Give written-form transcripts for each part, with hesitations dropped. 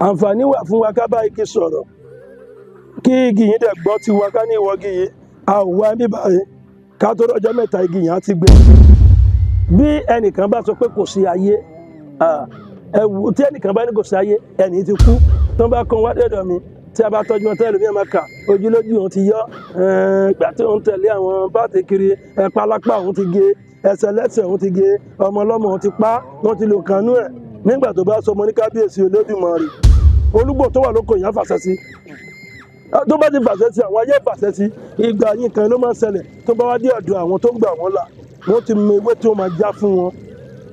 Àǹfààní wà fún wa ká bá igi sọ̀rọ̀, kí igi yìí dẹ̀ gbọ́ tiwa, ká ní ìwọ igi yìí, a ò wá bíbá yìí. Ká tó rọ́jọ́ 3, igi yìí á ti gbẹ. Bí ẹnìkan bá sọ pé kò sí ayé, ẹ wò, tí ẹnìkan bá ní kò sí ayé, ẹnì ti kú. Tó bá kàn wá dẹ̀dọ̀ mi, tí a bá tọ́jú wọn tẹ́lẹ̀ mi, máa kà ojúlójú òun ti yọ ìgbà tí òun tẹ̀lé àwọn báàtì kiri, pálápá òun ti gé, ẹsẹ̀ lẹ́sẹ̀ òun ti gé, ọmọ ọlọ́mọ òun ti pa, wọ́n ti lò kànú ẹ̀. Nígbà tó bá sọ ọmọ ní kábíyèsí Olódùmarè, olúgbò tó wà lóko yẹn fàṣẹ sí, tó bá ti fàṣẹ sí, àwọn ayé fàṣẹ sí. Ìgbà yìí kan ló máa ń ṣẹlẹ̀. Tó bá wá dé ọ̀dọ̀ àwọn tó ń gbà wọ́n là, wọ́n ti mọ ewé tó máa já fún wọn,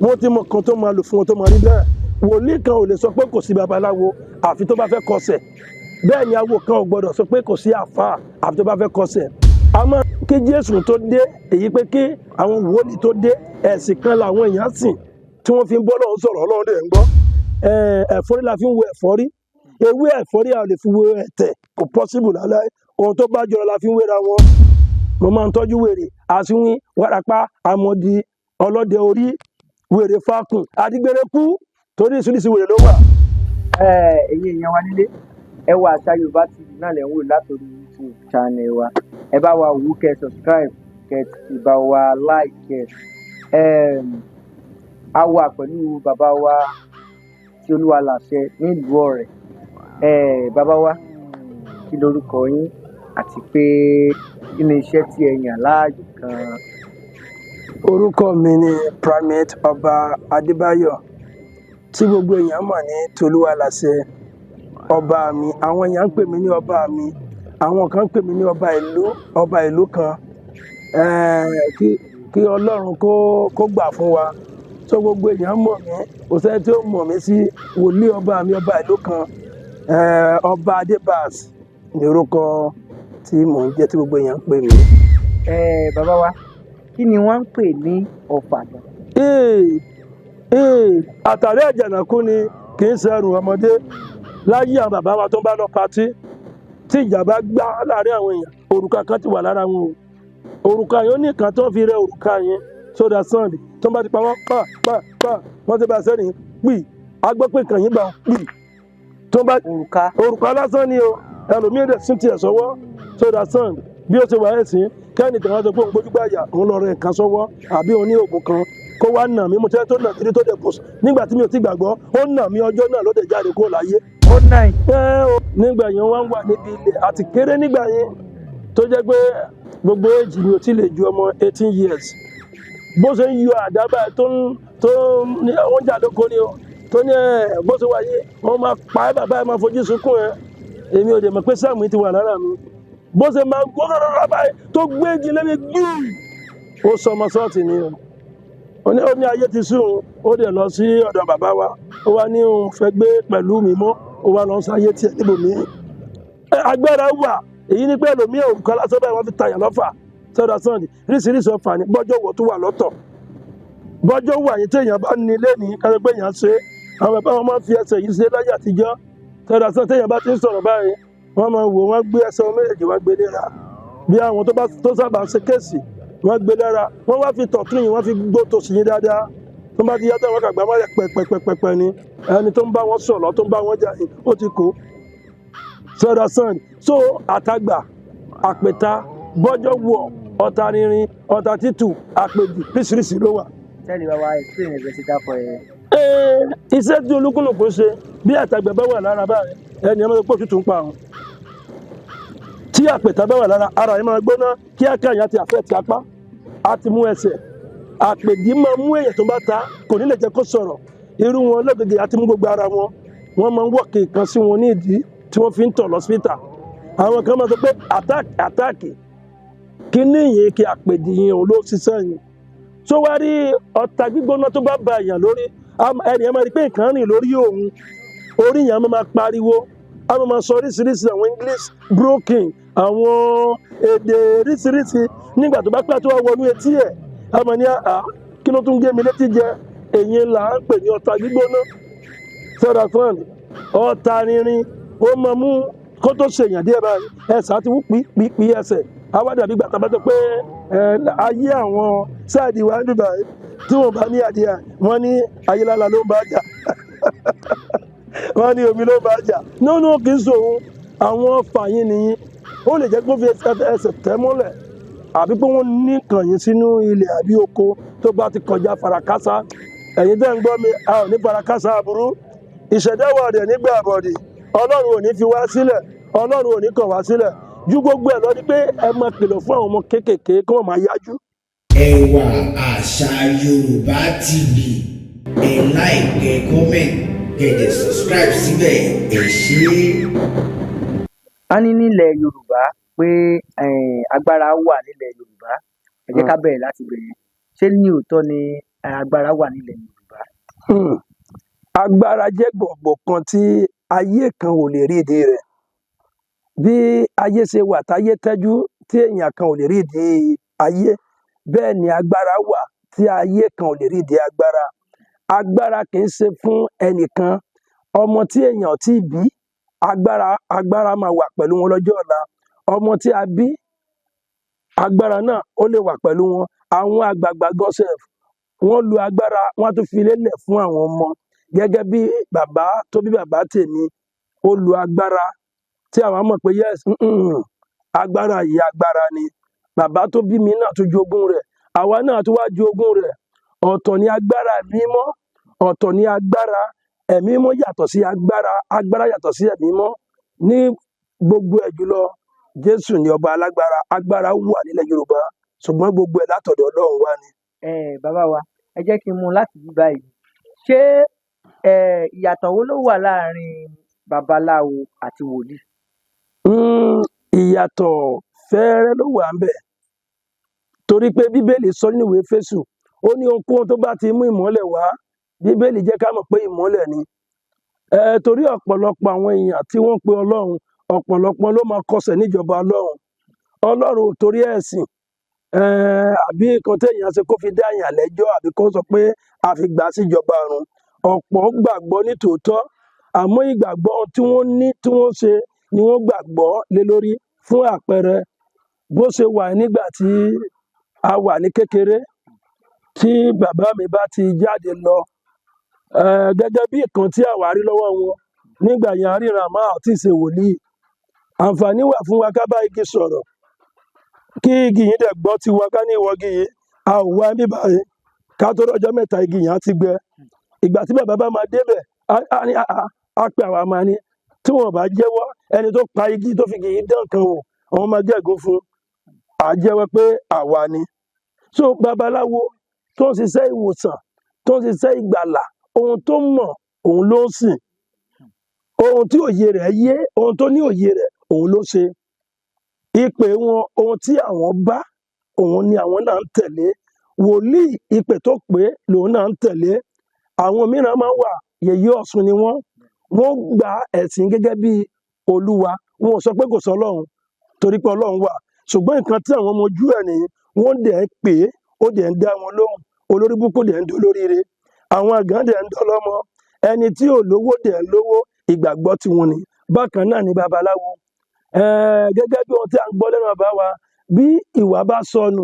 wọ́n ti mọ kan tó máa lò fún wọn tó máa rí bẹ́ẹ̀. Wòlíì kan ò lè sọ pé kò sí babaláwo àfi tó bá fẹ́ kọsẹ̀. Bẹ́ẹ̀ ni awo kan ò gbọdọ̀ sọ pé kò sí àfáà àfi tó bá fẹ́ kọsẹ̀. Àmọ́ kí Jésù tó dé, èyí pé kí àwọn wòlíì tó dé, ẹ̀sìn kan làwọn èèyàn sìn tí wọ́n fi ń bọ́ Ọlọ́run sọ̀rọ̀, Ọlọ́run dẹ̀ ń gbọ́. Ẹ̀fọ́rí la fi ń wo ẹ̀fọ́rí, ewé ẹ̀fọ́rí a lè fi wo ẹ̀tẹ̀, kò possible lálẹ́. Ohun tó bá jọra la fi ń wéra wọn. Mo máa ń tọ́jú wèrè, àsínwín, wárápá, àmọ̀dí, ọlọ́dẹ orí, wèrè fákùn, àdìgbèrèkú, torí ìṣúlìṣì wèrè ló wà. Ẹ̀yin èèyàn wa nílé, ẹ wo Àṣà Yorùbá TV náà lẹ́ ń wò látòrí YouTube channel wa. Ẹ bá wa wò, kẹ́ subscribe, kẹ́ sì bá wa like ẹ. A wà pẹ̀lú bàbá wa tí Olúwa làṣẹ nílùú Ọ̀rẹ́. Bàbá wa, kí lorúkọ yín àti pé kí ni iṣẹ́ tí ẹ yàn láàyò gan-an? Orúkọ mi ni Primate Ọba Adébáyọ̀, tí gbogbo èèyàn mọ̀ ní Tolúwalàṣẹ ọba mi. Àwọn èèyàn ń pè mí ní ọba mi, àwọn kan ń pè mí ní ọba ìlú, ọba ìlú kan. Kí Ọlọ́run kó gbà fún wa. Tó gbogbo èèyàn mọ̀ mí, kò sẹ́ni tí ó mọ̀ mí sí wòlíì ọba mi, ọba ìlú kan. Ọba Adébás ní orúkọ tí mò ń jẹ́, tí gbogbo èèyàn ń pè mí. Bàbá wa, kí ni wọ́n ń pè ní ọfà gan? Ee, àtàrí àjànàkú ni, kì í ṣẹrù ọmọdé. Láyé àwọn bàbá wa tó ń bá lọ party, tí ìjà bá gbá láàrin àwọn èèyàn, òrùka kan ti wà lára wọn o. Òrùka yẹn, ó ní nǹkan tó ń fi rẹ òrùka yẹn sódà sand. Tó ń bá ti pa wọ́n pa pa pa, wọ́n ti bá sẹ́ni pì, a gbọ́ pé kàn yín bá pì tó ń bá Òrùka. Òrùka lásán ni o. Ẹlòmíín dẹ̀ sún tiẹ̀ sọ́wọ́ sódà sand. Bí ó ṣe wà ẹ̀sìn kẹ́nìkan wá sọ pé òun gbójú gbàyà, òun lọ rẹ nǹkan sọ́wọ́, àbí òun ní oògùn kan, kó wá nà mí, mo tẹ́ tó nà kiri tó dẹ̀ kù. Nígbà tí mi ò ti gbàgbọ́, ó nà mí, ọjọ́ náà ló dẹ̀ jáde kó láyé. Ó náà. Ẹ o, nígbà yẹn wọ́n wà níbi ilẹ̀ àti kéré. Nígbà yẹn tó jẹ́ pé gbogbo èjì mi ò tí lè ju ọmọ 18 years, bó ṣe ń yọ àdá báyìí, tó ń ní wọ́n jà lóko ni o, tó ní ẹ bó ṣe wáyé, wọ́n máa pa ẹ́, bàbá ẹ máa fojú sunkún ẹ. Èmi ò dẹ̀ mọ̀ pé sáàmù ti wà lára mi. Bó ṣe máa gbọ́ rárá báyìí, tó gbé igi lébi gbúù, ó sọ ọmọ sọ́ọ̀tì ni o. Ó ní ayé ti sùn. Ó dẹ̀ lọ sí ọ̀dọ̀ bàbá wa, ó wá ní òun fẹ́ gbé pẹ̀lú mi mọ́, ó wá lọ sáyé tiẹ̀ níbòmíì. Agbára wà. Èyí ni pé ẹlòmíì, òrùka lásán báyìí, wọ́n fi tàyàn lọ́fà sọ́dọ̀ sọ́ọ̀dì. Ríṣiríṣi ọfà ní. Bọ́jọ́ wọ̀ tó wà lọ́tọ̀, bọ́jọ́ wà yìí, téèyàn bá ní lẹ́nìí kájọ pé èèyàn ṣe é. Àwọn bàbá wọn máa ń fi ẹsẹ̀ yìí ṣe láyé àtijọ́ sọ́dọ̀ sọ́ọ̀dì. Téèyàn bá ti ń sọ̀rọ̀ báyìí, wọ́n máa wò, wọ́n gbé ẹsẹ̀ wọn méjèèjì, wọ́n gbé léra, bí àwọn tó bá tó sábà ṣe case, wọ́n gbé lára, wọ́n wá fi tọ̀tún yìí, wọ́n fi gbó tòsì yín dáadáa. Tó bá ti yàtọ̀, wọn kàgbá mọ́lẹ̀ pẹ̀pẹ̀pẹ̀pẹ̀ ni ẹni tó ń bá wọn sọ̀rọ̀, tó ń bá wọn jà, ó ti kó sọ́dọ̀ sàn. So àtàgbà, àpèta, bọ́jọ́ wọ̀, ọ̀tá rinrin, ọ̀tá títù, àpèjì, ríṣiríṣi ló wà. Tẹ́lẹ̀ bá wa explain ẹ̀gbẹ́ sí dákọ̀ ẹ̀. Iṣẹ́ tí olúkúlùkù ṣe, bí àtàgbà bá wà lára báyìí, ẹni ẹ máa pọ̀ tútù ń pa àwọn. Tí àpèta bá wà lára, ara yẹn máa gbóná kíákíá, yẹn ti àfẹ́ ti apá á ti mú ẹsẹ̀. Àpèdí máa mú èèyàn tó bá ta, kò ní lè jẹ́ kó sọ̀rọ̀. Irú wọn lọ́gẹ̀gẹ̀ àti mú gbogbo ara wọn, wọ́n máa ń wọ̀kì kan sí wọn ní ìdí tí wọ́n fi ń tọ̀ lọ́sítà. Àwọn kan máa sọ pé attack, attack kíní yìí, kí àpèdí yìí, òun ló ṣiṣẹ́ yìí. Tó wá rí ọta gbígbóná tó bá ba èèyàn lórí, ẹnì yẹn máa rí pé nǹkan rìn lórí òun, orí yẹn máa máa pariwo, á máa máa sọ oríṣiríṣi àwọn English broken, àwọn èdè oríṣiríṣi. Nígbà tó bá pẹ́, tó wá wọnú etí ẹ̀, á máa ní, àá, kí ló tún gé mi létí jẹ? Èyí là ń pè ní ọta gbígbóná sọ́dà fún ọta rinrin. Ó máa mú kó tó ṣèyàn díẹ̀ báyìí, ẹsẹ̀ á ti wú pípípí, ẹsẹ̀ á wá dàbí gbàtà bá tó pé ẹ ayé àwọn sáàdì wa níbà tí wọ́n bá ní àdìyà, wọ́n ní ayélujára ló ń bá jà. Wọ́n ní omi ló bá jà nínú, kì í sòun àwọn fàyín nìyí. Ó lè jẹ́ kó fi ẹsẹ̀ tẹ́ mọ́lẹ̀, àbí pé wọ́n ní kàn yín sínú ilẹ̀ àbí oko tó bá ti kọjá farakásá. Ẹ̀yin tẹ́ ń gbọ́ mi, a ò ní farakásá aburú. Ìṣẹ̀dá wa dẹ̀ nígbà àbọ̀dì. Ọlọ́run ò ní fi wá sílẹ̀, Ọlọ́run ò ní kọ̀ wá sílẹ̀. Ju gbogbo ẹ̀ lọ ni pé ẹ máa kìlọ̀ fún àwọn ọmọ kéékèèké kí wọ́n máa yájú. Ẹwà Àṣà Yorùbá TV, ẹ like, ẹ comment, kẹ́ dẹ̀ subscribe síbẹ̀. Ẹ ṣé. A ní nílẹ̀ Yorùbá pé agbára wà nílẹ̀ Yorùbá. Ẹ jẹ́ ká bẹ̀rẹ̀ láti bẹ̀rẹ̀. Ṣé ní òótọ́ ni agbára wà nílẹ̀ Yorùbá? Agbára jẹ́ gbọ̀ngbọ̀n kan tí ayé kan ò lè rí ìdí rẹ̀. Bí ayé ṣe wà táyé tẹ́jú tí èèyàn kan ò lè rí ìdí ayé, bẹ́ẹ̀ ni agbára wà tí ayé kan ò lè rí ìdí agbára. Agbára kì í ṣe fún ẹnìkan. Ọmọ tí èèyàn ò tíì bí, agbára máa wà pẹ̀lú wọn lọ́jọ́ ọ̀la. Ọmọ tí a bí, agbára náà ó lè wà pẹ̀lú wọn. Àwọn àgbààgbà gọ́sẹ̀f, wọ́n lu agbára, wọ́n á tún fi lélẹ̀ fún àwọn ọmọ. Gẹ́gẹ́ bí bàbá tó bí bàbá tèmi, ó lu agbára tí àwọn mọ̀ pé yes, agbára yìí agbára ni. Bàbá tó bí mi náà tún jogún rẹ̀, àwa náà tún wá jogún rẹ̀. Ọ̀tọ̀ ni agbára mímọ́, ọ̀tọ̀ ni agbára ẹ̀mí mímọ́, yàtọ̀ sí agbára, agbára yàtọ̀ sí ẹ̀mí mímọ́. Ní gbogbo ẹ̀ jùlọ, Jésù ni ọba alágbára. Agbára wà nílẹ̀ Yorùbá, ṣùgbọ́n gbogbo ẹ̀ látọ̀dọ̀ Ọlọ́run wá ni. Bàbá wa, ẹ jẹ́ kí n mú un láti bí báyìí. Ṣé ìyàtọ̀ wo ló wà láàrin babaláwo àti wòlíì? Ìyàtọ̀ fẹ́ẹ́rẹ́ ló wà ń bẹ̀, torí pé Bíbélì sọ nínú ìwé Éfésù, ó ní ohunkóhun tó bá ti mú ìmọ́lẹ̀ wá, Bíbélì jẹ́ ká mọ̀ pé ìmọ́lẹ̀ ni. Torí ọ̀pọ̀lọpọ̀ àwọn èèyàn tí wọ́n ń pe Ọlọ́run, ọ̀pọ̀lọpọ̀ ló máa kọsẹ̀ níjọba Ọlọ́run. Ọlọ́run ò torí ẹ̀sìn àbí nǹkan téèyàn ṣe kó fi dá èèyàn lẹ́jọ́, àbí kó sọ pé a fi gbà á síjọba ọ̀run. Ọ̀pọ̀ gbàgbọ́ ní tòótọ́, àmọ́ ìgbàgbọ́ tí wọ́n ní tí wọ́n ṣe ni wọ́n gbàgbọ́ lé lórí. Fún àpẹẹrẹ, bó ṣe wà nígbà tí a wà ní kékeré, tí bàbá mi bá ti jáde lọ, gẹ́gẹ́ bí nǹkan tí àwa rí lọ́wọ́ wọn nígbà yẹn, a ríran àmọ́ àti ìṣe wòlíì. Àǹfààní wà fún wa ká bá igi sọ̀rọ̀, kí igi yìí dẹ̀ gbọ́ tiwa, ká ní ìwọ igi yìí, a ò wá níbí báyìí. Ká tó rọ́jọ́ mẹ́ta, igi yẹn á ti gbẹ. Ìgbà tí bàbá bá máa débẹ̀, á ní á pe àwa, máa ní tí wọn bá jẹ́wọ́ ẹni tó pa igi tó fi igi yìí dán kan wò, àwọn máa gégùn fún à jẹ́wọ́ pé àwa ni. So babaláwo tó ń ṣiṣẹ́ ìwòsàn, tó ń ṣiṣẹ́ ìgbàlà, ohun tó mọ̀ òun ló ń sìn, ohun tí òye rẹ̀ yé, ohun tó ní òye rẹ̀ òun ló ṣe. Ìpè wọn, ohun tí àwọn bá, òun ni àwọn náà ń tẹ̀lé. Wòlíì, ìpè tó pé lòun náà ń tẹ̀lé. Àwọn mìíràn máa ń wà, yèyé Ọ̀ṣun ni wọ́n. Wọ́n gba ẹ̀sìn gẹ́gẹ́ bí Olúwa. Wọn ò sọ pé kò sọ Ọlọ́run, torí pé Ọlọ́run wà, ṣùgbọ́n nǹkan tí àwọn ọmọ ojú ẹ̀ nìyí, wọ́n dẹ̀ ń pè é, ó dẹ̀ ń dá wọn lóhùn. Olórí búkú dẹ̀ ń dolóríire, àwọn àgàn dẹ̀ ń dọ́lọ́mọ, ẹni tí ò lówó dẹ̀ ń lówó. Ìgbàgbọ́ tiwọn ni. Bákan náà ni babaláwo. Gẹ́gẹ́ bí ohun tí a ń gbọ́ lẹ́nu bàbá wa, bí ìwà bá sọnù,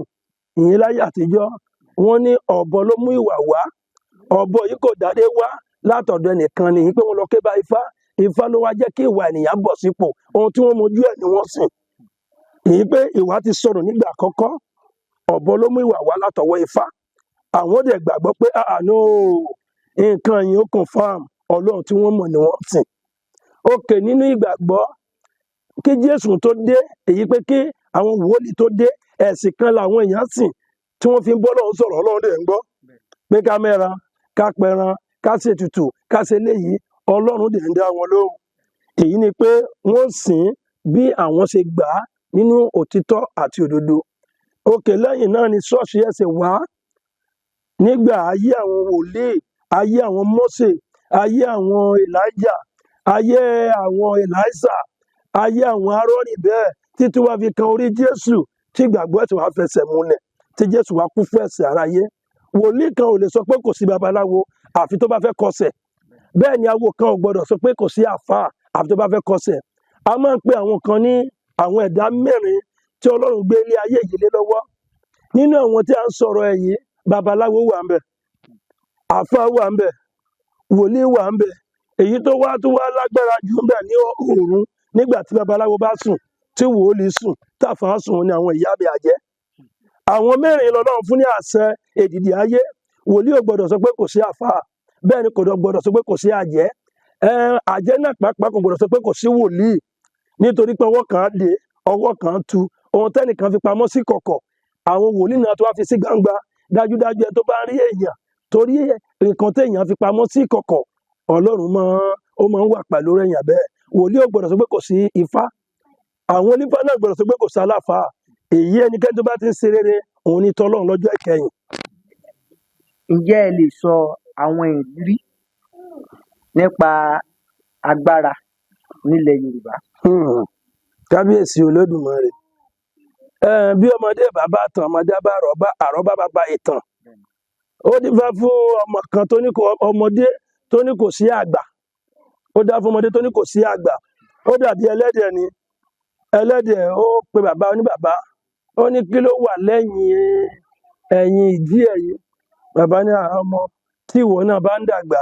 ìyẹn láyé àtijọ́, wọ́n ní ọ̀bọ ló mú ìwà wá. Ọ̀bọ yìí kò dádé wá látọ̀dọ̀ ẹnìkan ni, pé wọ́n lọ ké bá Ifá, Ifá ló wá jẹ́ kí ìwà ènìyàn bọ̀ sípò. Ohun tí wọ́n mojú ẹ̀ ni wọ́n sìn. Ìyẹn pé ìwà ti sọnù nígbà àkọ́kọ́, ọ̀bọ ló mú ìwà wá látọwọ́ Ifá. Àwọn dẹ̀ gbàgbọ́ pé ah no, nǹkan yìí ó confirm Ọlọ́run tí wọ́n mọ̀ ni wọ́n sìn. Òkè nínú ìgbàgbọ́, kí Jésù tó dé, èyí pé kí àwọn wòlíì tó dé, ẹ̀sìn kan làwọn èèyàn sìn tí wọ́n fi ń bọ́ Ọlọ́run sọ̀rọ̀, Ọlọ́run dẹ̀ ń gbọ́ pé ká mẹ́ran, ká pẹran, ká ṣètùtù, ká ṣe léyìí, Ọlọ́run dẹ̀ ń dá wọn lóhùn. Èyí ni pé wọ́n sìn bí àwọn ṣe gbà á nínú òtítọ́ àti òdodo. Òkè lẹ́yìn náà ni ṣọ́ọ̀ṣì ẹ̀sẹ̀ wá nígbà ayé àwọn wòlíì, ayé àwọn Mósè, ayé àwọn Elijah, ayé àwọn Èlíṣà, ayé àwọn Árónì, bẹ́ẹ̀ títí wá fi kan orí Jésù, tí ìgbàgbọ́ ẹ̀sìn wá fẹsẹ̀ múlẹ̀, tí Jésù wá kú fún ẹ̀ṣẹ̀ aráyé. Wòlíì kan ò lè sọ pé kò sí babaláwo àfi tó bá fẹ́ kọsẹ̀. Bẹ́ẹ̀ ni awo kan ò gbọdọ̀ sọ pé kò sí àfáà àfi tó bá fẹ́ kọsẹ̀. A máa ń pe àwọn kan ní àwọn ẹ̀dá mẹ́rin tí Ọlọ́run gbé ilé ayé yìí lé lọ́wọ́. Nínú àwọn tí a ń sọ̀rọ̀ ẹ̀ yìí, babaláwo wà ń bẹ̀, àfáà wà ń bẹ̀, wòlíì wà ń bẹ̀, Èyí tó wá tó wá lágbára jù ń bẹ̀ ní òru, nígbà tí babaláwo bá sùn, tí wòólì sùn, táfà sùn, ní àwọn ìyá mi àjẹ́. Àwọn mẹ́rin lọ́lọ́run fún ní àṣẹ èdìdì ayé. Wòlíì ò gbọdọ̀ sọ pé kò sí àfáà, bẹ́ẹ̀ ni kò gbọdọ̀ sọ pé kò sí àjẹ́. Àjẹ́ náà pàápàá kò gbọdọ̀ sọ pé kò sí wòlíì, nítorí pé ọwọ́ kan á dé, ọwọ́ kan á tu. Ohun tẹ́nìkan fi pamọ́ sí kọ̀kọ̀, àwọn wòlíì náà tó wá fi sí gbangba. Dájúdájú, ẹ tó bá rí èèyàn torí nǹkan téèyàn fi pamọ́ sí kọ̀kọ̀, Ọlọ́run máa ó máa ń wà pẹ̀lú èèyàn bẹ́ẹ̀. Wòlíì ò gbọdọ̀ sọ pé kò sí ifá, àwọn onífá náà gbọdọ̀ sọ pé kò sí aláfáà. Èyí ẹnikẹ́ni tó bá ti ń ṣe rere, òun ní tọ́lọ́run lọ́jọ́ ìkẹyìn. Ǹjẹ́ ẹ lè sọ àwọn ìrírí nípa agbára nílẹ̀ Yorùbá? Kábíyèsí Olódùmarè. Bí ọmọdé bàbá tàn, ọmọdé bá rọ̀bá, àrọ́bá bàbá ìtàn. Ó dífá fún ọmọ kan tó ní kò, ọmọdé tó ní kò sí àgbà. Ó dá fún ọmọdé tó ní kò sí àgbà. Ó dàbí ẹlẹ́dẹ̀ ni. Ẹlẹ́dẹ̀ ó pe bàbá oníbàbá. Ó ní kí ló wà lẹ́yìn ẹ̀yìn ìdí ẹ̀yìn? Bàbá ní àwọn ọmọ tí ìwọ náà bá ń dàgbà,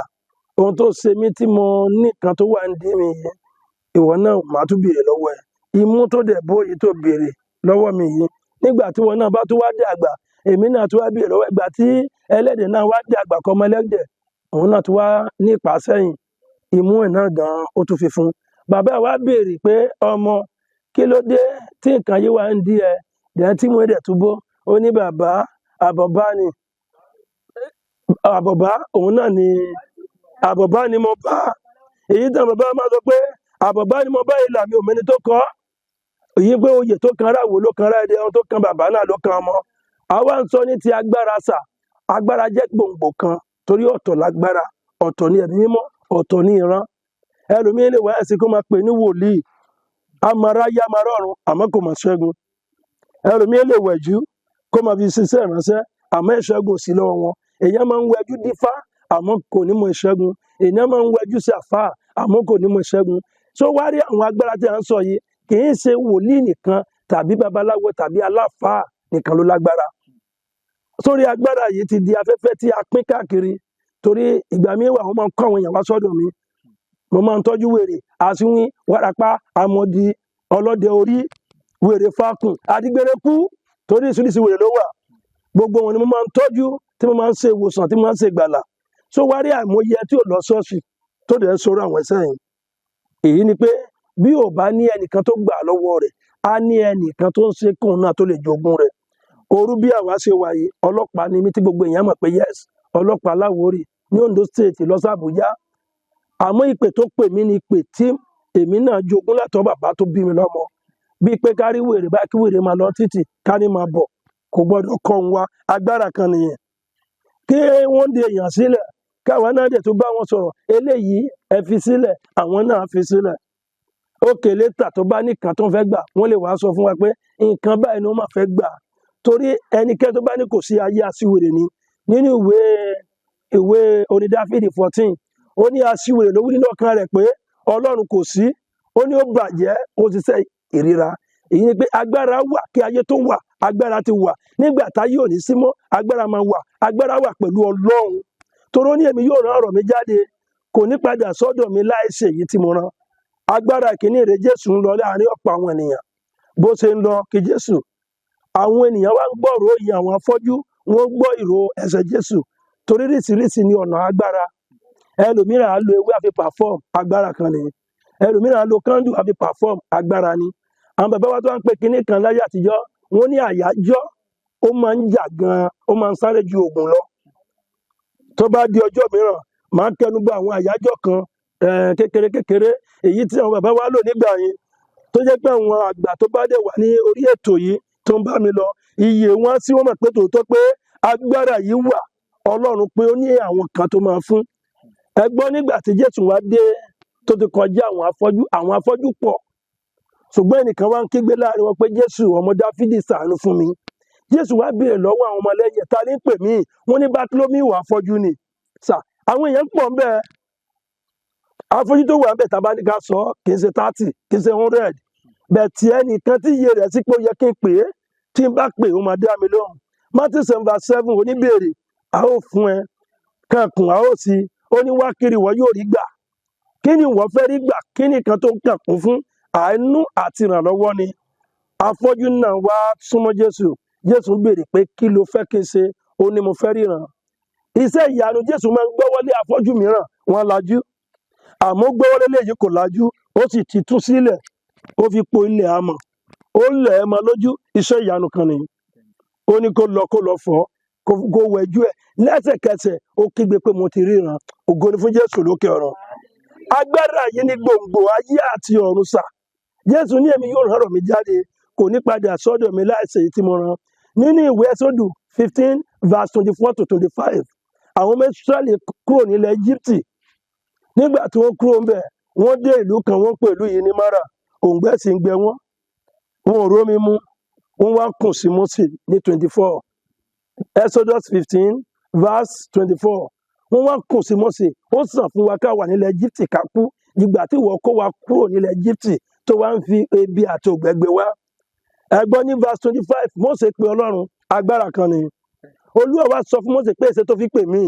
ohun tó ṣe mí tí mo ní nǹkan tó wà ń dí mi yìí, ìwọ náà màá tún béèrè lọ́wọ́ ẹ̀. Imú tó dẹ̀ bó yìí tó béèrè lọ́wọ́ mi yìí, nígbà tí ìwọ náà bá tún wá dàgbà, èmi náà tún wá béèrè lọ́wọ́ ẹ̀. Ìgbà tí ẹlẹ́dẹ̀ náà wá dàgbà kọ́ ọmọ ẹlẹ́dẹ̀, òun náà tún wá ní ìpàsẹ́yìn, imú ẹ̀ náà gan-an ó tún fi fún. Bàbá wa béèrè pé ọmọ, kí ló dé tí nǹkan yìí wá ń dí ẹ dẹ̀ tí mo dẹ̀ tún bó? Ó ní bàbá, àbọ̀bá ni, àbọ̀bá òun náà ni, àbọ̀bá ni mo bá. Èyí tán bàbá máa sọ pé àbọ̀bá ni mo bá, ìlà mi ò mẹ́ni tó kọ́. Èyí pé oyè tó kan ara wo ló kan ara ẹni, ohun tó kan bàbá náà ló kan ọmọ. Àwa ń sọ ní ti agbára sà. Agbára jẹ́ gbòǹgbò kan, torí ọ̀tọ̀ lágbára, ọ̀tọ̀ ní ẹ̀mí mímọ́, ọ̀tọ̀ ní ìran. Ẹlòmíín lè wá ẹ̀sìn kó máa pè ní wòlíì, amara yá amara ọ̀run, àmọ́ kò mọ̀ ṣẹ́gun. Ẹlòmíín lè wẹ̀jú kó máa fi ṣiṣẹ́ ìránṣẹ́, àmọ́ ìṣẹ́gun ò sí lọ́wọ́ wọn. Èèyàn máa ń wẹjú dífá, àmọ́ kò ní mọ ìṣẹ́gun. Èèyàn máa ń wẹjú sí àfáà, àmọ́ kò ní mọ ìṣẹ́gun. Tó wá rí àwọn agbára tí a ń sọ yìí, kì í ṣe wòlíì nìkan tàbí babaláwo tàbí aláfáà nìkan ló lágbára. Sórí agbára yìí ti di afẹ́fẹ́ tí a pín káàkiri, torí ìgbà míì wà, wọ́n máa ń kọ́ àwọn èèyàn wá sọ́dọ̀ mi. Mo máa ń tọ́jú wèrè, asínwín, wárápá, amọ̀dí, ọlọ́dẹ orí, wèrè fakùn, adigbérekú, torí ìṣiríṣi wèrè ló wà. Gbogbo wọn ni mo máa ń tọ́jú, tí mo máa ń ṣe ìwòsàn, tí mo máa ń ṣe ìgbàlà. Tó wá rí àìmọye tí ò lọ ṣọ́ọ̀ṣì tó dẹ̀ ń sọ̀rọ̀ àwọn ẹ̀ṣẹ̀ yìí. Èyí ni pé bí ò bá ní ẹnìkan tó gbà lọ́wọ́ rẹ̀, á ní ẹnìkan tó ń ṣe kóun náà tó lè jogún rẹ̀. Orú bí àwa ṣe wà yìí, ọlọ́pàá ni mí tí gbogbo èèyàn mọ̀ pé yes, ọlọ́pàá Láwórì ní Ondo State lọ sí Àbújá. Àmọ́ ìpè tó pè mí ni ìpè tí èmi náà jogún látọ̀ bàbá tó bí mi lọ́mọ. Bíi pé ká rí wèrè bá kí wèrè máa lọ títì, ká ní máa bọ̀, kò gbọ́dọ̀ kọ́ òun wa. Agbára kan nìyẹn. Kí wọ́n de èèyàn sílẹ̀, káwa náà dẹ̀ tó bá wọn sọ̀rọ̀, eléyìí ẹ fi sílẹ̀, àwọn náà fi sílẹ̀. Ókè létà tó bá nìkan tó ń fẹ́ gbà, wọ́n lè wá sọ fún wa pé nǹkan báyìí ni wọ́n máa fẹ́ gbà. Torí ẹnikẹ́ni tó bá ní kò sí ayé, aṣiwèrè ni. Nínú ìwé orin Dáfídì 14, ó ní aṣiwèrè ló wí nínú ọkàn rẹ̀ pé Ọlọ́run kò sí. Ó ní ó bàjẹ́, ó ti ṣe ìríra. Èyí ni pé agbára wà kí ayé tó wà, agbára ti wà. Nígbà táyé ò ní sí mọ́, agbára máa wà. Agbára wà pẹ̀lú Ọlọ́run, torí ó ní èmi yóò rán ọ̀rọ̀ mi jáde, kò ní padà sọ́dọ̀ mi láì ṣe èyí tí mo rán. Agbára ìkíní rẹ̀, Jésù ń lọ láàrin ọ̀pọ̀ àwọn ènìyàn. Bó ṣe ń lọ kí Jésù, àwọn ènìyàn wá ń gbọ́rò yìí, àwọn afọ́jú wọ́n gbọ́ ìró ẹsẹ̀ Jésù, torí ríṣiríṣi ní ọ̀nà agbára. Ẹlòmíràn á lo ewé àfi perform, agbára kan nìyẹn. Ẹlòmíràn á lo candle àfi perform, agbára ni. Àwọn bàbá wa tó wá ń pe kinní kan láyé àtijọ́, wọ́n ní àyájọ́, ó máa ń jà gan-an, ó máa ń sáré ju oògùn lọ. Tó bá di ọjọ́ mìíràn, màá kẹnu bọ àwọn àyájọ́ kan kékeré kékeré, èyí tí àwọn bàbá wa lò nígbà yẹn, tó jẹ́ pé àwọn àgbà tó bá dẹ̀ wà ní orí ètò yìí tó ń bá mi lọ, iye wọn sí wọ́n mọ̀ pé tòótọ́ pé agbára yìí wà. Ọlọ́run pé ó ní àwọn kan tó máa fún ẹ gbọ́. Nígbà tí Jésù wá dé tó ti kọjá àwọn afọ́jú, àwọn afọ́jú pọ̀, ṣùgbọ́n ẹnìkan wá ń kígbe láàrin wọn pé, "Jésù, ọmọ Dáfídì, ṣàánú fún mi." Jésù wá béèrè lọ́wọ́ àwọn ọmọlẹ́yìn, "Ta ní pè mí?" Wọ́n ní Bátílómíù afọ́jú ni. Sà, àwọn èèyàn pọ̀ ń bẹ́ẹ̀. Afọ́jú tó wà ń bẹ̀, tá a bá ní ká sọ, kì í ṣe 30, kì í ṣe 100 bẹ́ẹ̀. Tí ẹnìkan tí iye rẹ̀ sí pé ó yẹ kí n pè é, tí n bá pè é, ó máa dá mi lóhùn. Matthew 7 verse 7, oníbèrè, a ó fún ẹ; kànkùn, a ó sí. Ó ní wá kiri, wọ́n yóò rí gbà. Kí ni wọ́n fẹ́ rí gbà? Kí ni kan tó ń kàkún fún àánú àti ìrànlọ́wọ́ ni? Afọ́jú náà wá súnmọ́ Jésù. Jésù béèrè pé kí ló fẹ́ kí n ṣe? Ó ní mo fẹ́ ríran. Iṣẹ́ ìyanu, Jésù máa ń gbọ́wọ́lé afọ́jú mìíràn, wọ́n lajú. Àmọ́ gbọ́wọ́lé léyìí kò lajú, ó sì ti tú sílẹ̀, ó fi po ilẹ̀ amọ̀, ó lẹ̀ ẹ́ mọ́ lójú. Iṣẹ́ ìyanu kan nìyí. Ó ní kó lọ, kó lọ fọ̀, kó wẹjú ẹ̀. Lẹ́sẹ̀kẹsẹ̀ ó kígbe pé mo ti ríran. Ògo ni fún Jésù lókè ọ̀run. Agbára yìí ní gbòǹgbò ayé àti ọ̀run sà. Jésù ní èmi yóò rán ọ̀rọ̀ mi jáde, kò ní padà sọ́dọ̀ mi láìsí èyí tí mo rán. Nínú ìwé Ẹ́sọ́dù 15 verse 24 to 25, àwọn ọmọ Ísírẹ́lì kúrò nílẹ̀ Íjíbítì. Nígbà tí wọ́n kúrò ńbẹ̀, wọ́n dé ìlú kan, wọ́n pè ìlú yìí ní Mara. Òǹgbẹ sì ń gbẹ wọ́n, wọn ò rómi mu. Wọ́n wá kùn sí Mósè ní 24, Exodus 15 verse 24. Wọ́n wá kùn sí Mósè, ó sàn fún wa ká wà nílẹ̀ Íjíbítì ká kú, ìgbà tí ìwọ kó wa kúrò nílẹ̀ Íjíbítì tó wá ń fi ebi àti òǹgbẹ gbé wá. Ẹ gbọ́, ní verse 25, Mósè pe Ọlọ́run. Agbára kan ni. Olúwa wá sọ fún Mósè pé èsè tó fi pè mí,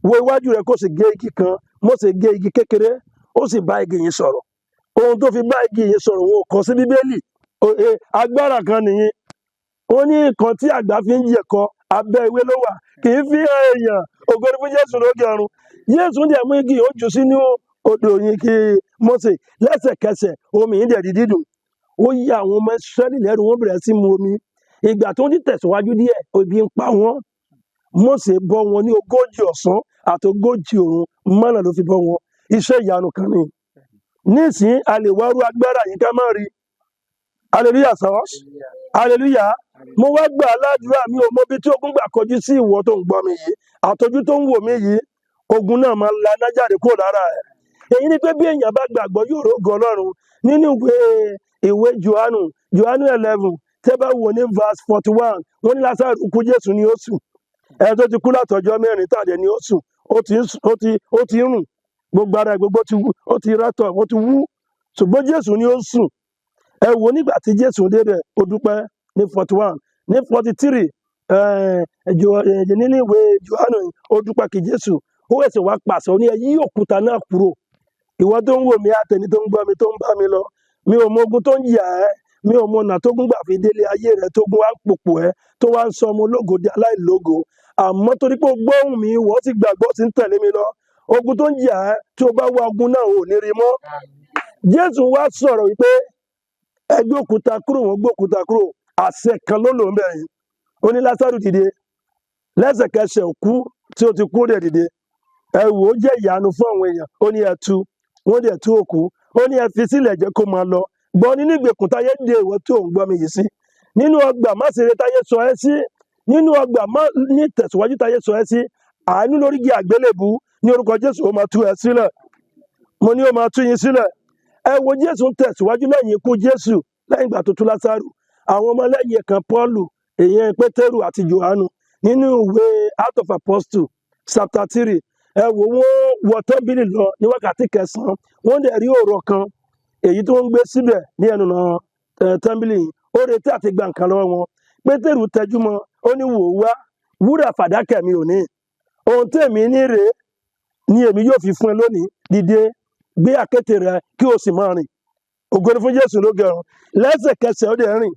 wo iwájú rẹ kó sì gé igi kan. Mósè gé igi kékeré, ó sì bá igi yìí sọ̀rọ̀. Ohun tó fi bá igi yìí sọ̀rọ̀, wọn ò kọ sí Bíbélì. Agbára kan nìyí. Ó ní nǹkan tí àgbà fi ń jẹ̀kọ, abẹ́ ìwé ló wà, kì í fi hàn èèyàn. Ògo ni fún Jésù lókè ọ̀run. Jésù dẹ̀ mú igi, ó jù sínú odò yìí kí Mósè. Lẹ́sẹ̀kẹsẹ̀ omi yìí dẹ̀ di dídùn. Ó yà àwọn ọmọ Ísírẹ́lì lẹ́nu, wọ́n bẹ̀rẹ̀ sí mu omi. Ìgbà tó ń tẹ̀síwájú díẹ̀, ebi ń pa wọ́n. Mósè bọ́ wọn ní 40 ọ̀sán àti 40 òru, mánà ló fi bọ́ wọn. Iṣẹ́ ìyanu kan ni. Nísìnyí, a lè wá rú agbára yìí ká má rí. Hallelujah sọ, hallelujah. Mo wá gbà aládùúrà, mi ò mọ ibi tí ogun gbà kọjú sí ìwọ tó ń gbọ́ mi yìí, àtọjú tó ń wò mí yìí, ogun náà máa laná jáde kúrò lára ẹ̀. Èyí ni pé bí èèyàn bá gbàgbọ́, yóò rógo Ọlọ́run. Nínú ìwé Johannu, Johannu 11, tẹ́ bá wò ní verse 41, wọ́n ní Lásárù kú, Jésù ní ó sùn. Ẹni tó ti kú látọjọ́ 4 tàdé ní ó sùn, ó ti ń sùn, ó ti ń rùn, gbogbo ara ẹ̀ gbogbo ti wú, ó ti rátọ̀, ó ti wú, ṣùgbọ́n Jésù ní ó sùn. Ẹ wò, nígbà tí Jésù débẹ̀, ó dúpẹ́ ní 41. Ní 43 nínú ìwé Johannu, ó dúpẹ́ kí Jésù ó ẹsẹ̀ wá pàṣẹ, ó ní ẹ yí òkúta náà kúrò. Ìwọ tó ń wò mí, àtẹni tó ń gbọ́ mi, tó ń bá mi lọ, mi ò mọ ogun tó ń yà ẹ́, mi ò mọ ọ̀nà tó gún gbà fi délé ayé rẹ, tó gún wá ń pòpò ẹ́, tó wá ń sọ ọmọ ológo di aláìlógo. Àmọ́ torí pé o gbóhùn mi, wọ́n sì gbàgbọ́, sí ń tẹ̀lé mi lọ, ogun tó ń yà ẹ́, tí o bá wá ogun náà, ò ní rí mọ́. Jésù wá sọ̀rọ̀ wípé ẹ gbé òkúta kúrò. Wọ́n gbé òkúta kúrò. Àṣẹ kan ló lò ń bẹ̀rẹ̀. Ó ní Lásárù dìde. Lẹ́sẹ̀kẹsẹ̀, òkú tí ó ti kú dẹ̀ dìde. Ẹ wò ó, jẹ́ ìyanu fún àwọn èèyàn. Ó ní ẹ tú. Wọ́n dẹ̀ tú òkú. Ó ní ẹ fi sílẹ̀, jẹ́ kó máa lọ. Gbọ́, nínú ìgbèkùn táyé dé ìwọ tí ò ń gbọ́ mi yìí sí, nínú ọgbà má ṣeré táyé sọ ẹ́ sí, nínú ọgbà má ní tẹ̀síwájú táyé sọ ẹ́ sí, àánú lórí igi àgbélébù, ní orúkọ Jésù, ó máa tú ẹ sílẹ̀. Mo ní ó máa tú yín sílẹ̀. Ẹ wo, Jésù ń tẹ̀síwájú. Lẹ́yìn ikú Jésù, lẹ́yìn ìgbà tó tú Lásárù, àwọn ọmọlẹ́yìn kan, Pọ́ọ̀lù, èèyàn Pétérù àti Jòhánù, nínú ìwé Act of Apostle chapter 3, ẹ wò, wọ́n wọ tẹ́ḿpìlì lọ ní wákàtí kẹsàn-án. Wọ́n dẹ̀ rí ọ̀rọ̀ kan èyí tó ń gbé síbẹ̀ ní ẹnu ọ̀nà tẹ́ḿpìlì yìí. Ó retí àti gba nǹkan lọ́wọ́ wọn. Pétérù tẹjúmọ́, ó ní wò wá, wúrà fàdákà mi ò ní, ohun tèmi ní rèé ni èmi yóò fi fún ẹ lónìí. Dìde, gbé àkéte rẹ, kí o sì máa rìn. Ògo ni fún Jésù lókè ọ̀run. Lẹ́sẹ̀kẹsẹ̀ ó dẹ̀ rìn.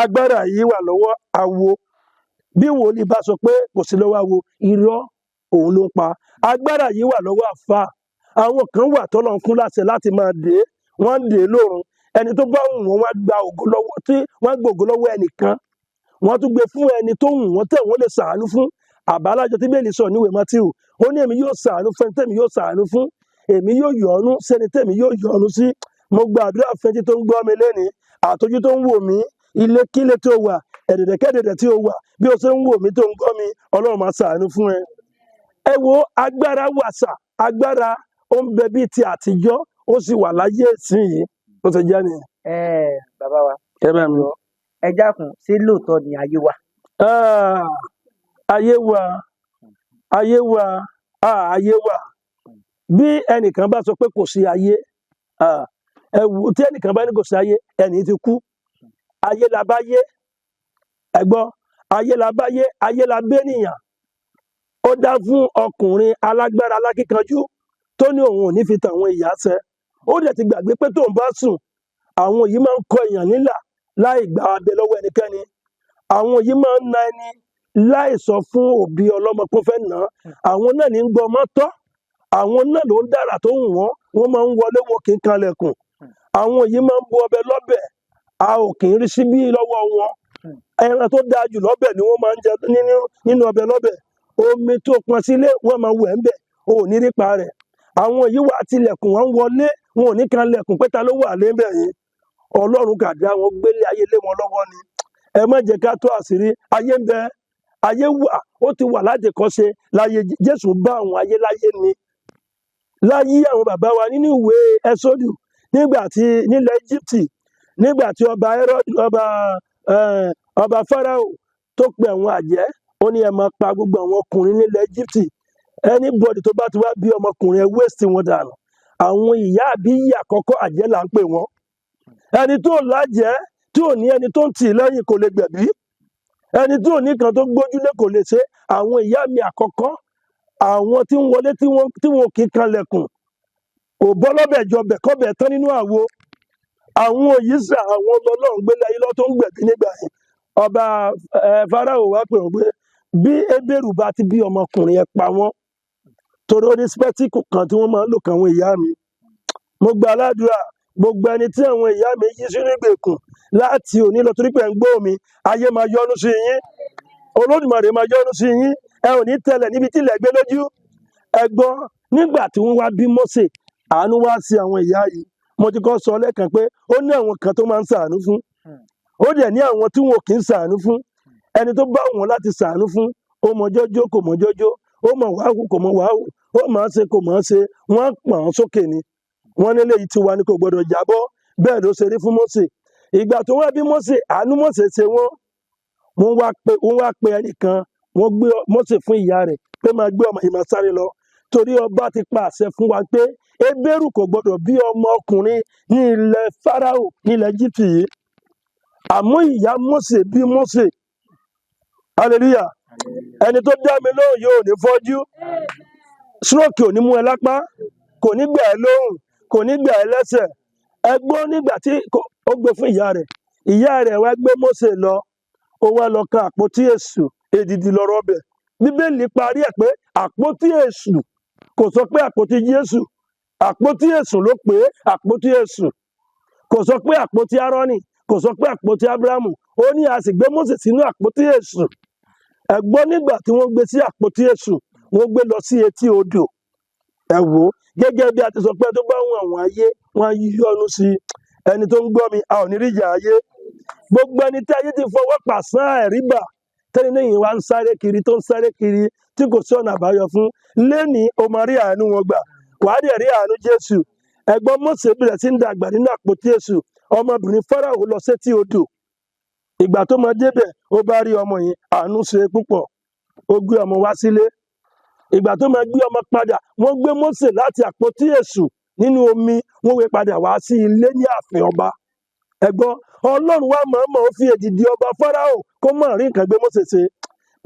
Agbára yìí wà lọ́wọ́ awo. Bí wòlíì bá sọ pé kò sí lọ́wọ́ awo, irọ́ òun ló ń pa. Agbára yìí wà lọ́wọ́ àfa. Àwọn kan wà tọ́lọ́ ń fún láṣẹ láti máa dé, wọ́n ń dè lórun. Ẹni tó bá wù wọ́n, wá gba ògo lọ́wọ́ tí wọ́n gbé ògo lọ́wọ́ ẹnìkan, wọ́n tún gbé fún ẹni tó wù wọ́n, tẹ̀ wọ́n lè sàánú fún. Àbálájọ tí Bíbélì sọ níwèé Mátíù, ó ní èmi yóò sàánú fún ẹni tẹ́mi yóò sàánú fún, èmi yóò yọ́nú sẹ́ni tẹ́mi yóò yọ́nú sí. Mo gba àdúrà fẹ́ntì tó ń gbọ́ mi lẹ́ni, àtọ́jú tó ń wò mí, ilé kílé tó wà, ẹ̀dẹ̀dẹ̀kẹ́dẹ̀dẹ̀ tí ó wà, bí o ṣe ń wò mí tó ń gbọ́ mi, Ọlọ́run máa sàánú fún ẹ. Ẹ wo, agbára wàsà, agbára ó ń bẹ bíi ti àtijọ́, ó sì wà láyé ìsinyìí. Ó ti jẹ́ nìyẹn. Ẹ bàbá wa, Ẹ bẹ́ẹ̀ mi. ẹ dákun, ṣé lóòótọ́ ni ayé wà? Ah, ayé wa, ayé wa, ah, ayé wa. Bí ẹnìkan bá sọ pé kò sí ayé, ah, ẹ wò, tí ẹnìkan bá ní kò sí ayé, ẹnì ti kú. Ayé la bá yé. Ẹ gbọ́, ayé la bá yé, ayé la bẹ́nìyàn. Ó dá fún ọkùnrin alágbára alákíkanjú tó ní òun ò ní fi tàwọn ìyá ṣẹ. Ó dẹ̀ ti gbàgbé pé tóun bá sùn, àwọn yìí máa ń kọ èèyàn nílà láì gba abẹ lọ́wọ́ ẹnikẹ́ni. Àwọn yìí máa ń na ẹni láì sọ fún òbí ọlọ́mọ pé ó fẹ́ nà án. Àwọn náà ní ń gbọ́ ọmọ tọ́, àwọn náà ló ń dára tó wù wọ́n, wọ́n máa ń wọlé, wọn kì í kanlẹ̀kùn. Àwọn yìí máa ń bu ọbẹ̀ lọ́bẹ̀, a ò kì í rí síbí lọ́wọ́ wọn. Ẹran tó dáa jù lọ́bẹ̀ ni wọ́n máa ń jẹ nínú ọbẹ̀ lọ́bẹ̀. Omi tó pọn sílé wọ́n máa wẹ̀ ń bẹ̀, o ò ní rípa rẹ̀. Àwọn yìí wà tilẹ̀kùn, wọ́n ń wọlé, wọn ò ní kanlẹ̀kùn pé ta ló wà lébẹ̀ yìí. Ọlọ́run kà dá wọn gbélé ayé lé wọn lọ́wọ́ ni. Ẹ má jẹ́ ká tó àṣírí ayé ń bẹ, ayé wà, ó ti wà láti kọ́ṣe láyé Jésù bá àwọn ayé láyé ni. Láyé àwọn bàbá wa nínú ìwé Ẹ́sọ́dù, nígbà tí nílẹ̀ Íjíbítì, nígbà tí ọba Herod, ọba Fáráò tó pe àwọn àjẹ́, ó ní ẹ máa pa gbogbo àwọn ọkùnrin nílẹ̀ Íjíbítì. Anybody tó bá ti wá bí ọmọkùnrin, ẹ waste wọn dànù. Àwọn ìyá àbí ìyá àkọ́kọ́ àjẹ́ là ń pè wọ́n. Ẹni tó lájẹ́, tí ò ní ẹni tó ń tì í lẹ́yìn kò lè gbẹ̀bí. Ẹni tí ò ní kan tó gbójúlé kò lè ṣe. Àwọn ìyá mi àkọ́kọ́, àwọn tí ń wọlé tí wọn kì í kanlẹ̀kùn, ò bọ́ lọ́bẹ̀ jọbẹ̀ kọ́bẹ̀ tán nínú àwo. Àwọn òyìṣà àwọn ọlọ́run gbélé ayé lọ́ tó ń gbẹ̀bí nígbà yẹn. Ọba Fáráò wá pè wọ́n pé bí Hébérù bá ti bí ọmọkùnrin, ẹ pa wọ́n. Torí ó ní spẹ́tíkù kan tí wọ́n máa ń lò kan àwọn ìyá mi. Mo gba aládùúrà, gbogbo ẹni tí àwọn ìyá mi yí sínú ìgbèkùn láti òní lọ, torí pé ẹ̀ ń gbọ́ mi, ayé máa yọ́nú sí yín, Olódùmarè máa yọ́nú sí yín, ẹ ò ní tẹ̀lẹ̀ níbi tí ilẹ̀ gbé lójú. Ẹ gbọ́, nígbà tí wọ́n wá bí Mósè, àánú wá sí àwọn ìyá yìí. Mo ti kọ́ sọ lẹ́ẹ̀kan pé ó ní àwọn kan tó máa ń ṣàánú fún, ó dẹ̀ ní àwọn tí wọn kì í ṣàánú fún. Ẹni tó bá wọn láti ṣàánú fún, ó mọ jọ́jọ́ kò mọ jọ́jọ́, ó mọ wàhù kò mọ wàhù, ó mọ̀ ọ́n ṣe kò mọ̀ ọ́n ṣe, wọ́n pọ̀n ọ́n sókè ni. Wọ́n nílé yìí ti wà ní kò gbọdọ̀ jábọ́. Bẹ́ẹ̀ ló ṣe rí fún Mósè. Ìgbà tó wá bí Mósè, àánú Mósè ṣe wọ́n. Wọ́n wá pe ẹnìkan, wọ́n gbé Mósè fún ìyá rẹ̀ pé máa gbé ọmọ yìí máa sáré lọ. Torí ọba ti pa àṣẹ fún wa pé Hébérù kò gbọdọ̀ bí ọmọ ọkùnrin ní ilẹ̀ Fáráò, ní ilẹ̀ Íjíbítì yìí. Àmọ́ ìyá Mósè bí Mósè. Hallelujah. Ẹni tó dá mi lóhùn yóò ní fọ́jú. Stroke ò ní mú ẹ lápá, kò ní gbà ẹ́ lóhùn, kò ní gbà ẹ́ lẹ́sẹ̀. Ẹ gbọ́, nígbà tí ó gbé fún ìyá rẹ̀, ìyá rẹ̀ wá gbé Mósè lọ, ó wá lọ kan àpótí èṣù, èdìdì lọ́rọ̀ ọbẹ̀. Bíbélì parí ẹ̀ pé àpótí èṣù, kò sọ pé àpótí Jésù, àpótí èṣù ló pé àpótí èṣù. Kò sọ pé àpótí Árónì, kò sọ pé àpótí Ábúráhámù. Ó ní a sì gbé Mósè sínú àpótí èṣù. Ẹ gbọ́, nígbà tí wọ́n gbé sí àpótí èṣù, wọ́n gbé lọ sí etí odò. Ẹ wò ó, gẹ́gẹ́ bí a ti sọ pé tó bá wọn àwọn ayé, wọ́n á yọ́nú sí i. Ẹni tó ń gbọ́ mi, a ò ní rí ìjà ayé. Gbogbo ẹni tí ayé ti fọwọ́ pàṣán ẹ̀rí bà, tẹ́ni náà yìí wá ń sáré kiri, tó ń sáré kiri, tí kò sí ọ̀nà àbáyọ fún, lẹ́ni o máa rí àánú wọn gbà, wàá dẹ̀ rí àánú Jésù. Ẹ̀gbọ́n, Mósè bẹ̀rẹ̀ sí ń dàgbà nínú àpótí èṣù. Ọmọbìnrin Fáráò lọ sétí odò. Ìgbà tó máa débẹ̀, ó bá rí ọmọ yìí, àánú ṣe púpọ̀, ó gbé ọmọ wá sílé. Ìgbà tó máa gbé ọmọ padà, wọ́n gbé Mósè láti àpótí èṣù nínú omi, wọ́n wé padà wá sí ilé ní ààfin ọba. Ẹ̀gbọ́n, Ọlọ́run wá mọ̀ọ́mọ̀ ó fi èdìdì ọba Fáráò kó mọ̀ rí nǹkan gbé Mósè ṣe.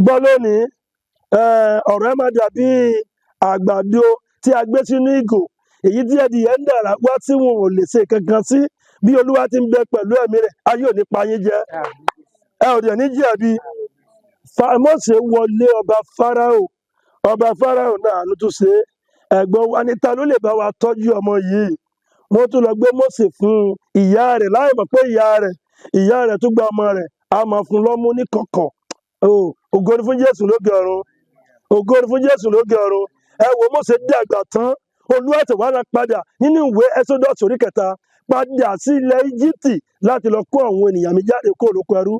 Gbọ́ lónìí, ọ̀rọ̀ ẹ máa dàbí àgbàdo tí a gbé sínú ìgò, èyí tí ẹdìyẹ ń dàrá wá tí wọn ò lè ṣe kankan sí. Bí Olúwa ti ń bẹ pẹ̀lú ẹ̀mí rẹ̀, ayé ò ní pa yín jẹ, ẹ ò dẹ̀ ní jẹ̀bi. Mósè wọlé ọba Fáráò, ọba Fáráò náà àánú tún ṣe é. Ẹ̀gbọ́n wa ní ta ló lè bá wa tọ́jú ọmọ yìí? Wọ́n tún lọ gbé Mósè fún ìyá rẹ̀ láì mọ̀ pé ìyá rẹ̀ tún gba ọmọ rẹ̀, a máa fún lọ́mú ní kọ̀kọ̀. O, ògo ni fún Jésù lókè ọ̀run, ògo ni fún Jésù lókè ọ̀run. Ẹ wo, Mósè dàgbà tán, Olúwa tẹ̀ wá rán padà nínú ìwé Exodus orí 3, padà sí ilẹ̀ Íjíbítì láti lọ kó àwọn ènìyàn mi jáde kó lóko ẹrú.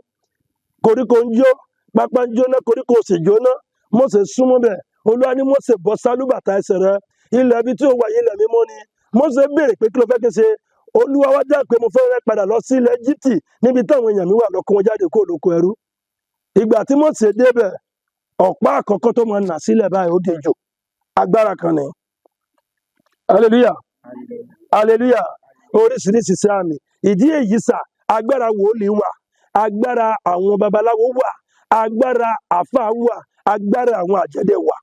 Koríko ń jó, pápá ń jóná, koríko ò sì jóná. Mósè súnmọ́ bẹ̀, Olúwa ní, "Mósè, bọ́ sálúbàtà ẹsẹ̀ rẹ, ilẹ̀ ibi tí ó wà yìí ilẹ̀ mímọ́ ni." Mósè béèrè pé kí ló fẹ́ kí n ṣe? Olúwa wá dá pé mo fẹ́ rẹ́ padà lọ sí ilẹ̀ Íjíbítì níbi táwọn èèyàn mi wà, lọ kó wọn jáde kó lóko ẹrú. Ìgbà tí Mósè débẹ̀, ọ̀pá àkọ́kọ́ tó máa nà sílẹ̀ báyìí, ó dejò. Agbára kan ni. Hallelujah, hallelujah. Oríṣiríṣi sí àmì ìdí èyí sà, agbára wòlíì wà, agbára àwọn babaláwo wà, agbára àfáà wà, agbára àwọn àjẹdẹ wà.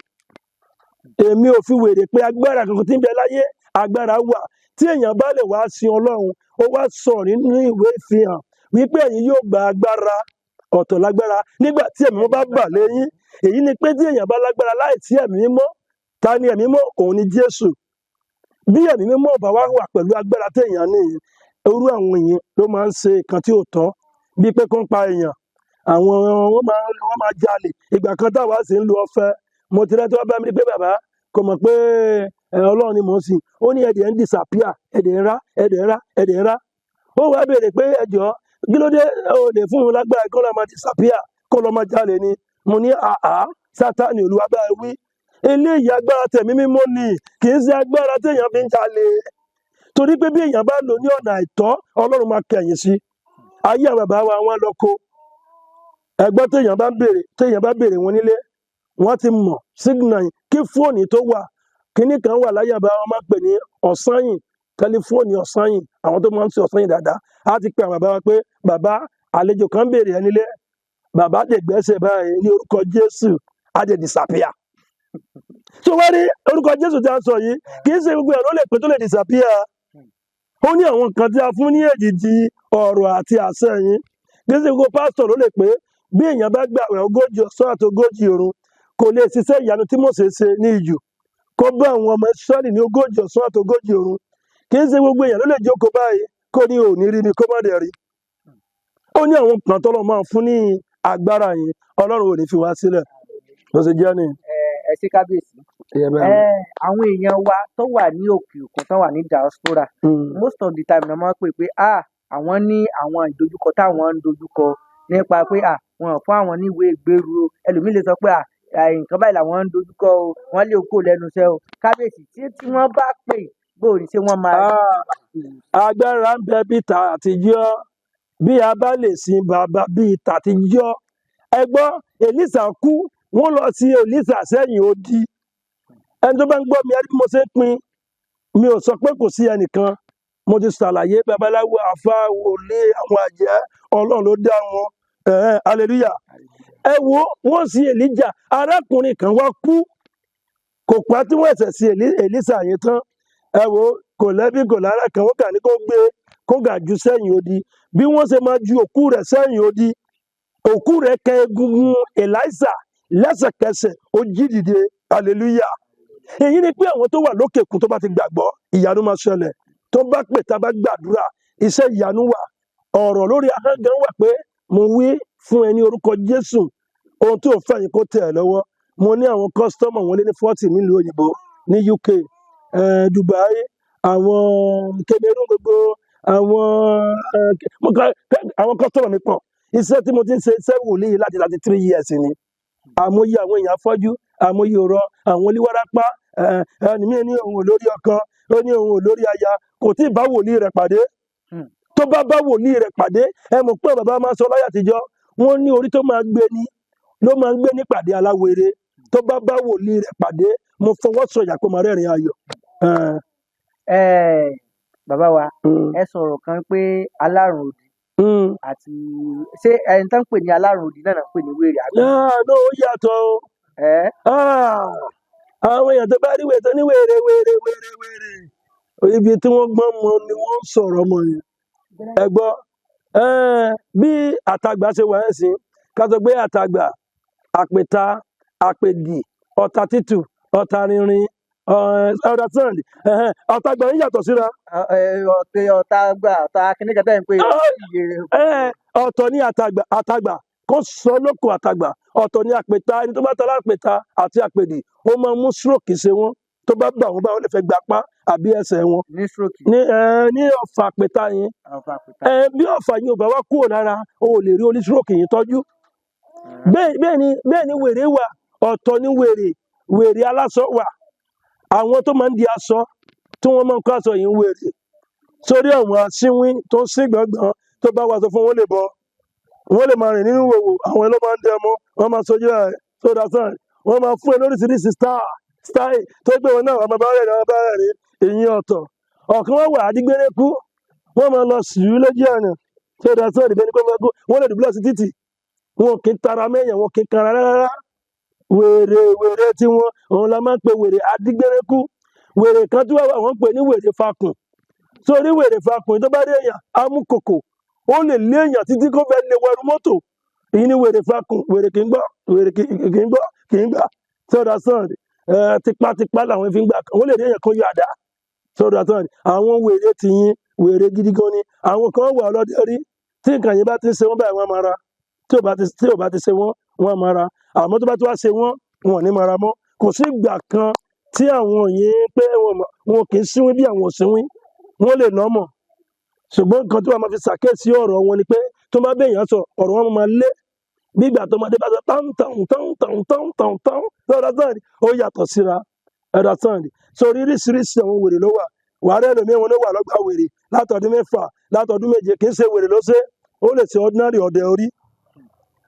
Èmi ò fi wèrè pé agbára kankan tí ń bẹ láyé, agbára wà. Tí èèyàn bá lè wá sin Ọlọ́run, ó wá sọ nínú ìwé ìfihàn wípé ẹ̀yin yóò gba agbára ọ̀tọ̀ lágbára nígbà tí ẹ̀mí mímọ́ bá bà lé yín. Èyí ni pé tí èèyàn bá lágbára láì sí ẹ̀mí mímọ́, ta ni ẹ̀mí mímọ́? Òun ni Jésù. Bí ẹ̀mí mímọ́ bá wá wà pẹ̀lú agbára téèyàn ní yìí, irú àwọn èèyàn ló máa ń ṣe nǹkan tí ò tọ́, bíi pé kó ń pa èèyàn, àwọn wọ́n máa jalè. Ìgbà kan táwa sì ń lo ọ̀fẹ́, mo ti rẹ́ tí wọ́n bá mi pé bàbá kò mọ̀ pé ẹ, Ọlọ́run ni mò ń sìn. Ó ní ẹ̀dẹ̀ ń disappear, ẹ̀dẹ̀ ń rá, ẹ̀dẹ̀ ń rá, ẹ̀dẹ̀ ń rá. Ó wá béèrè pé, ẹjọ́, kí ló dé ó lè fún un lágbára kó lọ́ọ́ máa disappear, kó lọ́ọ́ máa jalè ni? Mo ní àá, Sátánì, Olúwa bá wí, eléyìí agbára tẹ̀mí mímọ́ ni, kì í ṣe agbára téèyàn fi ń jalè, torí pé bí èèyàn bá lò ní ọ̀nà àìtọ́, Ọlọ́run máa kẹ̀yìn sí ayé. Àwọn bàbá wa, wọn lọ kó ẹgbọ́n. Téèyàn bá béèrè wọn nílé, wọ́n ti mọ̀ signal yìí. Kí fóònù tó wà, kíní kan wà láyé àbá wọn máa ń pè ní ọ̀sányìn, tẹlifóònù ọ̀sányìn. Àwọn tó máa ń ṣe ọ̀sányìn dáadáa á ti pe àwọn bàbá wa pé, bàbá, àlejò kan béèrè ẹ nílé. Bàbá dè gbẹ́sẹ̀ báyìí, ní orúkọ Jésù, á dẹ̀ disappear. Tó wá rí orúkọ Jésù tí a sọ yìí, kì í ṣe gbogbo ẹ̀ ló lè pé tó lè disappear. Ó ní àwọn nǹkan tí a fún ní èdìdì ọ̀rọ̀ àti àṣẹ yín. Kì í ṣe gbogbo pásítọ̀ ló lè pé. Bí èèyàn bá gbààwẹ̀ 40 ọ̀sán àti 40 òru, kò lè ṣiṣẹ́ ìyanu tí Mósè ṣe ní ijù, kó bá àwọn ọmọ Ísírẹ́lì ní 40 ọ̀sán àti 40 òru. Kì í ṣe gbogbo èèyàn ló lè jókòó báyìí kó ní òní rí mi, kó má dẹ̀ rí. Ó ní àwọn kan tọ́lọ́ máa fún ní agbára yìí. Ọlọ́run ò ní fi wá sílẹ̀. Bó ṣe jẹ́ ni. Ẹ ṣé, kábíyèsí. Ìyẹn bẹ́ẹ̀ Ẹ ni. àwọn èèyàn wa tó wà ní òkè òkun, tó wà ní diaspora, most of the time ni wọ́n máa ń pè pé ah, àwọn ní àwọn ìdojúkọ táwọn ń dojúkọ nípa pé ah, wọn ò fún àwọn ní ìwé ìgbélùú o. Ẹlòmíì lè sọ pé ah, nǹkan báyìí làwọn ń dojúkọ o, wọ́n lè kó lẹ́nu iṣẹ́ o. Kábíyèsí, tí wọ́n bá pè, bó o ní ṣé wọ́n máa Ah, agbára ń bẹ bí tàtijọ́ bí a bá lè sin bàbá bí tàtijọ́. Ẹ gbọ́, Èlísà kú, wọ́n lọ sí Èlísà sẹ́yìn odi. Ẹni tó bá ń gbọ́ mi, ẹni bí mo ṣe ń pín, mi ò sọ pé kò sí ẹnìkan. Mo ti ṣàlàyé babaláwo, àfa, wòlíì, àwọn àjẹ́, Ọlọ́run ló dá wọn. Ẹ̀hẹ́n, hallelujah. Ẹ wo, wọ́n sí Èlíjà, arákùnrin kan wá kú, kò pẹ́ tí wọ́n ẹ̀sẹ̀ sí Èlísà yẹn tán. Ẹ wo, kò lẹ́bí, kò lára kan, wọ́n kà ní kó gbé kó gà ju sẹ́yìn odi. Bí wọ́n ṣe máa ju òkú rẹ̀ sẹ́yìn odi, òkú rẹ̀ kẹ egungun Èlísà, lẹ́sẹ̀kẹsẹ̀ ó jí dìde. Hallelujah. Èyí ni pé àwọn tó wà lókè kún, tó bá ti gbàgbọ́, ìyanu máa ṣẹlẹ̀. Tó bá pè, tá a bá gbàdúrà, iṣẹ́ ìyanu wà. Ọ̀rọ̀ lórí ahọ́n gan wà pé mo wí fún ẹ ní orúkọ Jésù, ohun tó fẹ́ yín kó tẹ̀ ẹ́ lọ́wọ́. Mo ní àwọn customer wọn lé ní 40 nílùú òyìnbó, ní UK, Dubai, àwọn Cameroon, gbogbo àwọn àwọn customer mi pọ̀. Iṣẹ́ tí mo ti ń ṣe, iṣẹ́ wòlíì, láti 3 years ni. Àmọye àwọn èèyàn afọ́jú, àmọye ọ̀rọ̀ àwọn oníwárápá. Ẹni mi ní òun ò lórí ọkọ, ó ní òun ò lórí aya, kò tí ì bá wòlíì rẹ̀ pàdé. Tó bá bá wòlíì rẹ̀ pàdé, ẹ mọ̀ pé bàbá máa ń sọ láyé àtijọ́, wọ́n ní orí tó máa gbé ni ló máa ń gbé nípàdé aláwere. Tó bá bá wòlíì rẹ̀ pàdé, mo fọwọ́ sọ̀yà pé màá rẹ́rìn ayọ̀. Bàbá wa, ẹ sọ̀rọ̀ kan pé alárùn òdì àti ṣé ẹni tó ń pè ní alárùn òdì náà ń pè ní wèrè àbí? Ah, no, ó yàtọ̀ o. Ẹ Ah, àwọn èèyàn tó bá rí wèrè tó ní wèrè, wèrè, wèrè, wèrè, ibi tí wọ́n gbọ́n mọ ni wọ́n ń sọ̀rọ̀ mọ́ yẹn. Ẹ gbọ́, bí àtagbà ṣe wà ẹ́ sìn, ká sọ pé àtagbà, àpèta, àpèdì, ọ̀tà títù, ọ̀tà rinrin, understand? Àtagbà ń yàtọ̀ síra. Ọ̀tẹ̀ ọ̀tá gbà ọ̀tá kíníkan tẹ́ ń pè Ọ̀tọ̀ ní àtagbà, àtagbà kó sọ lóko àtagbà, ọ̀tọ̀ ní àpèta. Ẹni tó bá ta lápèta àti àpèdì, ó máa mú stroke ṣe wọ́n. Tó bá gbà wọ́n bá, wọ́n lè fẹ́ gbapá àbí ẹsẹ̀ wọn. Ní stroke? Ní ọ̀fà àpèta yẹn. Ọ̀fà àpèta. Bí ọ̀fà yìí ò bá wá kúrò lára, o ò lè rí oní stroke yìí tọ́jú. Bẹ́ẹ̀ ni wèrè wà. Ọ̀tọ̀ ní wèrè, wèrè aláṣọ wà, àwọn tó máa ń di aṣọ, tí wọ́n máa ń kó aṣọ yìí ń wèrè sórí. Àwọn asínwín tó ń sín gbọ̀ngbọ̀n, tó bá wàṣọ fún wọn, lè bọ, wọ́n lè máa rìn nínú ìwòwò. Àwọn ló máa ń dẹmọ, wọ́n máa sojú ẹ̀ sódà sàn, wọ́n máa fún ẹ lóríṣiríṣi style tó gbé wọn náà, wọ́n máa bá rẹ̀, wọ́n bá rẹ̀ ní ìyín ọ̀tọ̀. Ọ̀kan wọ́n wà adigbérékú, wọ́n máa lọ sùúrù lójú ọ̀nà sódà sàn, ìbẹ́ni pé wọ́n kú, wọ́n lè dùbúlẹ̀ sí títì. Wọn kì í tara mẹ́yàn, wọn kì í kanra rárá. Wèrè, wèrè tí wọn, òun la máa ń pe wèrè adigbérékú. Wèrè kan tí wọ́n wà, wọ́n ń pè ní wèrè fakùn. Sórí wèrè fakùn tó bá rí èèyàn á mú kòkò, ó lè lé èèyàn títí kó fẹ́ lé wẹrú mọ́tò. Èyí ni wèrè fakùn. Wèrè kì í gbọ́, wèrè kì í gbọ́, kì í gbà. Sọ́dà sọ́ọ̀dì tipátipá làwọn fi ń gbà. Wọ́n lè rí èèyàn kó yọ àdá. Sọ́dà sọ́ọ̀dì àwọn wèrè ti yín, wèrè gidi gan ni. Àwọn kan wà ọlọ́dẹ rí tí nǹkan yẹn bá ti ń ṣe wọ́n báyìí, wọ́n máa ra. Tí ò bá ti ṣe wọ́n, wọ́n máa ra. Àmọ́ tó bá ti wá ṣe wọ́n, wọn ò ní máa ra mọ́. Kò sí ìgbà kan tí àwọn yìí pé wọn kì í sínwín bí àwọn ò sínwín, wọ́n lè nọ́mọ̀. Ṣùgbọ́n nǹkan tí wọ́n máa fi ṣàkíyèsí ọ̀rọ̀ wọn ni pé tó bá béèyàn sọ ọ̀rọ̀ wọn máa lé bí ìgbà tó máa dé bá sọ tán tán tán tán tán tán tán. Lọ́dọ̀ sàn ó yàtọ̀ síra ẹ̀dọ̀ sàn. Sórí oríṣiríṣi àwọn wèrè ló wà. Wàhálà ẹlòmíràn wọn ló wà lọ́gbà wèrè látọdún 6, látọdún 7. Kì í ṣe wèrè ló ṣe, ó lè ṣe ordinary ọ̀dẹ̀ orí,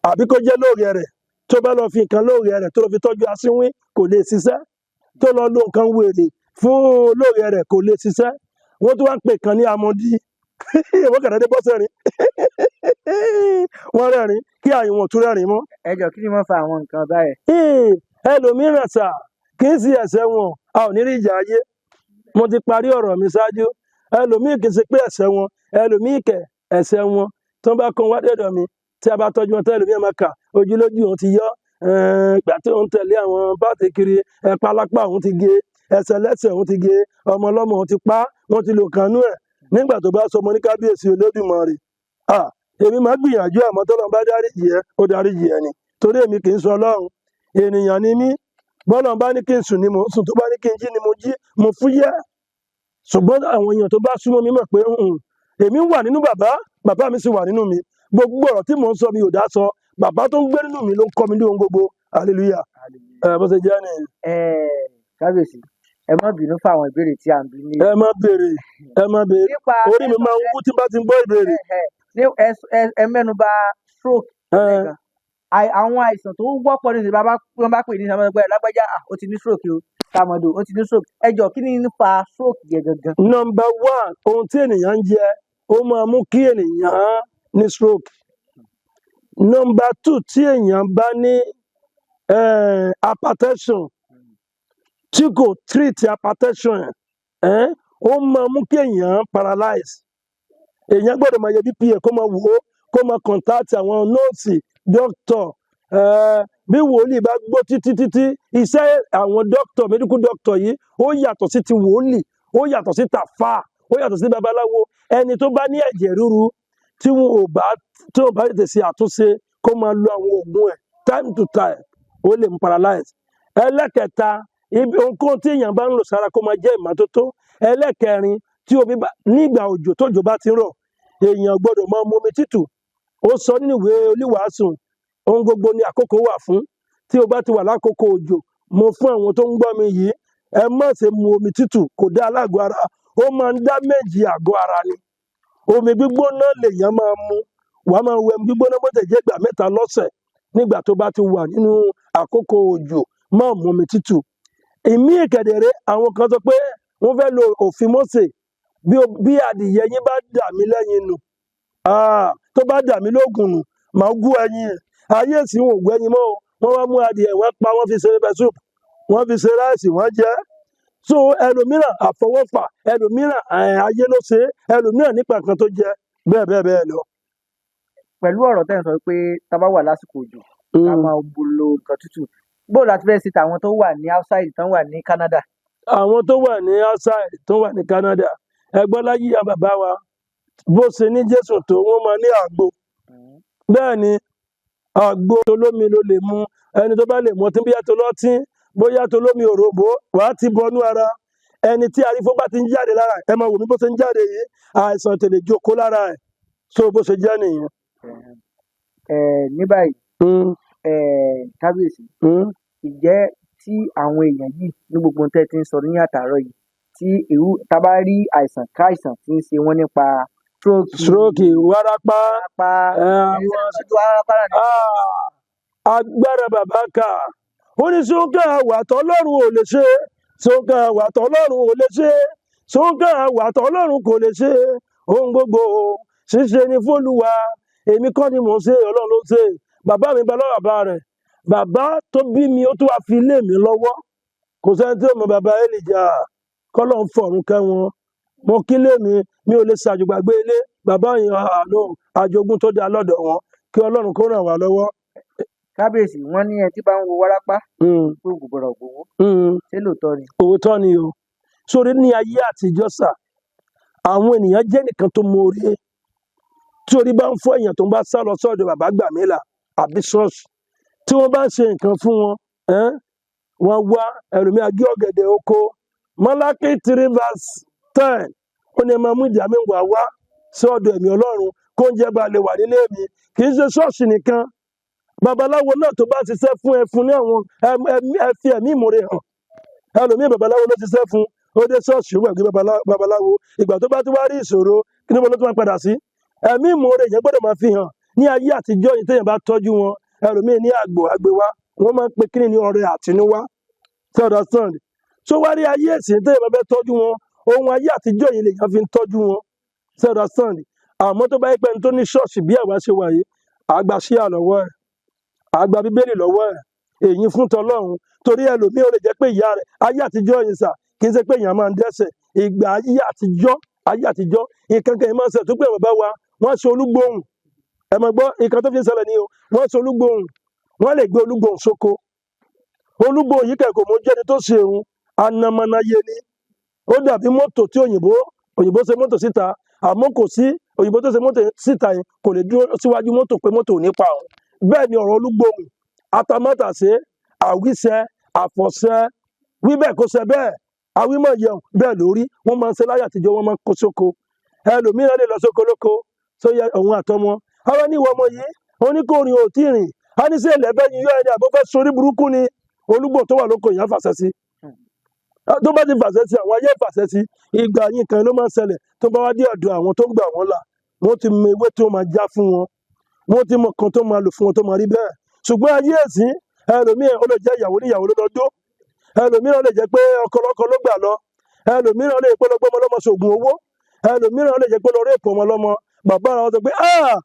àbí kó jẹ́ lóòrè rẹ̀. Tó bá lọ fi nǹkan lóòrè rẹ̀ tó lọ fi tọ́jú asínwín, kò lè ṣiṣẹ́. Tó lọ lo nǹkan wèrè fún lóòrè rẹ̀, kò lè ṣiṣẹ́. Wọ́n tún wá ń pè kan ní amọ̀dí. Wọ́n kàdé bọ́ sẹ́rin, wọ́n rẹ́rìn kí àyè wọn tún rẹ́rìn mọ́. Ẹ jọ, kí ni wọ́n fa àwọn nǹkan báyẹn? Ẹlòmíràn sà, kì í sí ẹ̀ṣẹ̀ wọn, a ò ní rí ìjà ayé. Mo ti parí ọ̀rọ̀ mi ṣáájú. Ẹlòmíì kì í ṣe pé ẹ̀ṣẹ̀ wọn, ẹlòmíì kẹ̀ ẹ̀ṣẹ̀ wọn tó bá kó wá dẹ̀dọ̀ mi, tí a bá tọ́jú wọn tán, ẹlòmíì máa kà ojúlójú òun ti yọ ìgbà tí òun tẹ̀lé àwọn báàtì kiri, ẹ̀pá lápá òun ti gé, ẹsẹ̀ lẹ́sẹ̀ òun ti gé, ọmọ ọlọ́mọ òun ti pa, wọ́n ti lò kànú ẹ̀. Nígbà tó bá sọ ọmọ ní kábíyèsí Olódùmarè, ah, èmi máa gbìyànjú, àmọ́ tọ́lọ́run bá dáríjì ẹ́, ó dáríjì ẹ́ ni, torí èmi kì í sọ Ọlọ́run, ènìyàn ni mí. Bọ́lọ̀ bá ní kí n sùn ni mò ń sùn, tó bá ní kí n jí ni mo jí, mo fúyẹ́. Ṣùgbọ́n àwọn èèyàn tó bá súnmọ́ mi mọ̀ pé èmi wà nínú bàbá, bàbá mi sì wà nínú mi. Gbogbo ọ̀rọ̀ tí mò ń sọ, mi ò dá sọ. Bàbá tó ń gbé nínú mi ló ń kọ́ mi ní ohun gbogbo. Hallelujah. Ẹ bó ṣe jẹ́ nìyẹn. Ẹ kábíyèsí, ẹ má bínú fún àwọn ìbéèrè tí à ń bí ní. Ẹ má béèrè, ẹ má béèrè. Nípa Orí mi máa ń wú tí n bá ti ń gbọ́ ìbéèrè. Ní ẹ mẹ́nu bà stroke lẹ́ẹ̀kan. Àwọn àìsàn tó wọ́pọ̀ ní ìsìn, bàbá wọn bá pè ní ìsìn pé lágbájá, ó ti ní stroke o, tàmọ̀dò ó ti ní stroke. Ẹ jọ, kí ni ń fa stroke yẹn gangan? Number one, ohun tí ènìyàn ń jẹ, ó máa mú kí ènìyàn ní stroke. Number two, tí èèyàn bá ní hypertension tí kò treat hypertension ẹ̀, ó máa mú kí èèyàn paralyze. Èèyàn gbọ́dọ̀ máa yẹ BP ẹ̀, kó máa wò ó, kó máa contact àwọn nọ́ọ̀sì, doctor. Bí wòlíì bá gbó títí títí, iṣẹ́ àwọn doctor, medical doctor yìí, ó yàtọ̀ sí ti wòlíì, ó yàtọ̀ sí tàfà, ó yàtọ̀ sí babaláwo. Ẹni tó bá ní ẹ̀jẹ̀ ríru tí wọn ò bá tí wọn bá tètè ṣe àtúnṣe, kó máa lo àwọn oògùn ẹ̀ time to time, ó lè mú paralyze. Ẹlẹ́kẹta, ibi ohunkóhun tí èèyàn bá ń lò sára, kó máa jẹ́ ìmọ́tótó. Ẹlẹ́kẹrin, tí omi bá nígbà òjò, tójò bá ti ń rọ̀, èèyàn gbọ́dọ̀ máa mu omi tútù. Ó sọ nínú ìwé oníwàásù, ohun gbogbo ni àkókò wà fún. Tí o bá ti wà lákòókò òjò, mo fún àwọn tó ń gbọ́ mi yìí, ẹ má ṣe mu omi tútù, kò dá alágọ̀ ara, ó máa ń dá méjì àgọ́ ara ni. Omi gbígbóná lèèyàn máa mu. Wàá máa wẹ omi gbígbóná, bó tẹ̀ jẹ́ ìgbà 3 lọ́sẹ̀. Nígbà tó bá ti wà nínú àkókò òjò, má mu omi tútù. Ìmí ìkẹ̀dẹ̀rẹ́, àwọn kan sọ pé wọ́n fẹ́ lo òfin Mósè. Bí adìyẹ yín bá dà mí lẹ́yìn nù, tó bá dà mí lóògùn nù, màá gún ẹyin ẹ̀. Ayé ìsìn wọn ò gún ẹyin mọ́ o. Wọ́n wá mú adìyẹ, wọ́n pa, wọ́n fi ṣe pepper soup, wọ́n fi ṣe ráìsì, wọ́n jẹ. So ẹlòmíràn àfọwọ́fà, ẹlòmíràn ayé ló ṣe é, ẹlòmíràn nípa nǹkan tó jẹ, bẹ́ẹ̀ bẹ́ẹ̀ bẹ́ẹ̀ lọ. Pẹ̀lú ọ̀rọ̀ tẹ́ ń sọ pé tá a bá wà lásìkò òjò, ká máa lo nǹkan tútù, bó láti fẹ́ ṣe tàwọn tó wà ní outside, tán wà ní Canada? Àwọn tó wà ní outside, tó wà ní Canada, ẹgbọ́n láyé ìyá bàbá wa, bó ṣe ní Jésù tó, wọ́n máa ní àgbo. Bẹ́ẹ̀ ni, àgbo tolómi ló lè mu. Ẹni tó bá lè mu ọtí, bóyá tó lọ́tí, bóyá tó lómi òròbó, wàá ti bọnú ara. Ẹni tí arífó bá ti ń jáde lára ẹ, máa wò mí bó ṣe ń jáde yìí, àìsàn tèlè jókòó lára ẹ. So bó ṣe jẹ́ nìyẹn. Ní báyìí, kábíyèsí, ǹjẹ́ tí àwọn èèyàn yìí ní gbogbo ohun tẹ́ ti ń sọ ní àtàárọ̀ yìí, tí irú tá a bá rí àìsàn káìsàn tí ń ṣe wọ́n nípa stroke, stroke, wárápá, wárápá, àwọn ẹ̀sẹ̀ tó wárápá náà ni. Agbára bàbá kà ó ní sóńkà wà tọ́lọ́run ò lè ṣe, sóńkà wà tọ́lọ́run ò lè ṣe, sóńkà wà tọ́lọ́run kò lè ṣe. Ohun gbogbo ṣíṣe ni fÓlúwa. Èmi kọ́ ni mò ń ṣe, Ọlọ́run ló ń ṣe. Bàbá mi bá lọ́wọ́ bàbá rẹ̀, bàbá tó bí mi, ó tún wá fi lé mi lọ́wọ́. Kò sẹ́ni tí ó mọ bàbá Elijah, kọ́lọ́ ń fọ̀run kẹ́ wọn. Mo kílé mi, mi ò lè ṣàjùgbàgbé ilé bàbá yìí. Àánú àjogún tó dáa lọ́dọ̀ wọn, kí Ọlọ́run kó ràn wá lọ́wọ́. Kábíyèsí, wọn ní ẹni tí bá ń wo wárápá pé kò gbọdọ̀ gbowó. Ṣé lóòótọ́ ni? Òótọ́ ni o. Sórí ní ayé àtijọ́ sà, àwọn ènìyàn jẹ́ nìkan tó mọ̀ọ́rẹ́. Tí orí bá ń fọ́ èèyàn, tó ń bá sá lọ sọ́dọ̀ bàbá gbàmílà àbí ṣọ́ọ̀ṣì tí wọ́n bá ń ṣe nǹkan fún wọn, wọ́n wá ẹlòmíà gé ọ̀gẹ̀dẹ̀ oko. Málákì 3 verse 10, ó ní ẹ máa mú ìdá mẹ́wàá wá sí ọ̀dọ̀ ẹ̀mí Ọlọ́run, kó oúnjẹ bá lè wà nílé mi. Kì í ṣe ṣọ́ọ̀ṣì nìkan, babaláwo náà tó bá ṣiṣẹ́ fún ẹ, fún ní àwọn ẹ fi ẹ̀mí ìmoore hàn. Ẹlòmíì, babaláwo ló ṣiṣẹ́ fún, ó dé ṣọ́ọ̀ṣì, ó gbàgbé babaláwo. Ìgbà tó bá tún wá rí ìṣòro, kí níbo ló tún máa padà sí? Ẹ̀mí ìmoore yẹn gbọ́dọ̀ máa fi hàn. Ní ayé àtijọ́ yìí, téèyàn bá tọ́jú wọn, ẹlòmíì ní àgbò àgbéwá, wọ́n máa ń pe kíni ní ọrẹ àtinúwá. You understand? So wá rí ayé ìsìn, téèyàn bá fẹ́ tọ́jú wọn, ohun ayé àtijọ́ yìí lèèyàn fi ń tọ́jú wọn. You understand? Àmọ́ tó bá yẹ pé ẹni tó ní ṣọ́ọ̀ṣì bí àwa ṣe wà yìí, àgbà ṣíà lọ́wọ́ ẹ̀, àgbà Bíbélì lọ́wọ́ ẹ̀, èyí fún tọlọ́run. Torí ẹlòmíì, ó lè jẹ́ pé ìyá rẹ̀, ayé àtijọ́ yìí sà, kì í ṣe pé èèyàn máa ń dẹ́ṣẹ̀. Ìgbà ayé àtijọ́, ayé àtijọ́, nǹkan kan yìí máa ń ṣẹlẹ̀ tó pé bàbá wa wọ́n ṣe olúgbòhùn. Ẹ máa gbọ́ nǹkan tó fi ń ṣẹlẹ̀ ni o. Wọ́n ṣe olúgbòhùn, wọ́n lè gbé olúgbòhùn sóko. Olúgbòhùn yìí kẹ̀kọ́ mọ́ jẹ́ni tó ṣe òun anamanaye ni. Ó dàbí mọ́tò tí òyìnbó ṣe mọ́tò síta, àmọ́ kò sí òyìnbó tó ṣe mọ́tò síta yẹn kò lè dúró síwájú mọ́tò pé mọ́tò ò ní pa òun. Bẹ́ẹ̀ ni ọ̀rọ̀ olúgbòhùn, atamátàsé, àwíṣẹ, àfọ̀ṣẹ, wí bẹ́ẹ̀ kó ṣe bẹ́ẹ̀, àwímọ̀ yẹun bẹ́ẹ̀ lórí. Wọ́n máa ń ṣe láyé àtijọ́, wọ́n máa ń kó sóko. Ẹlòmíràn lè lọ sóko lóko tó yẹ òun àtọmọ àwọn ní ìwọ ọmọ yìí oníkórin ò tí ì rìn, á ní sí ẹlẹ́bẹ̀ yìí yọ ẹni àbó fẹ́ sorí burúkú ni. Olúgbò tó wà lóko yẹn á fàṣẹ sí. Tó bá ti fàṣẹ sí, àwọn ayé fàṣẹ sí. Ìgbà yìí kan ló máa ń ṣẹlẹ̀. Tó bá wá dé ọ̀dọ̀ àwọn tó ń gbà wọ́n là, wọ́n ti mọ ewé tó máa já fún wọn, wọ́n ti mọ kan tó máa lò fún wọn tó máa rí bẹ́ẹ̀. Ṣùgbọ́n ayé ẹ̀sìn, ẹlòmíràn ó lè jẹ́ ìyàwó níyàwó ló lọ dó, ẹlòmíràn lè jẹ́ pé ọkọ lọ́kọ ló gbà lọ, ẹlòmíràn lè pé lọ gbọ́mọ lọ́mọ ṣògùn owó, ẹlòmíràn lè jẹ́ pé lọ rape ọmọ lọ́mọ. Bàbá ara wọn sọ pé, "Ah,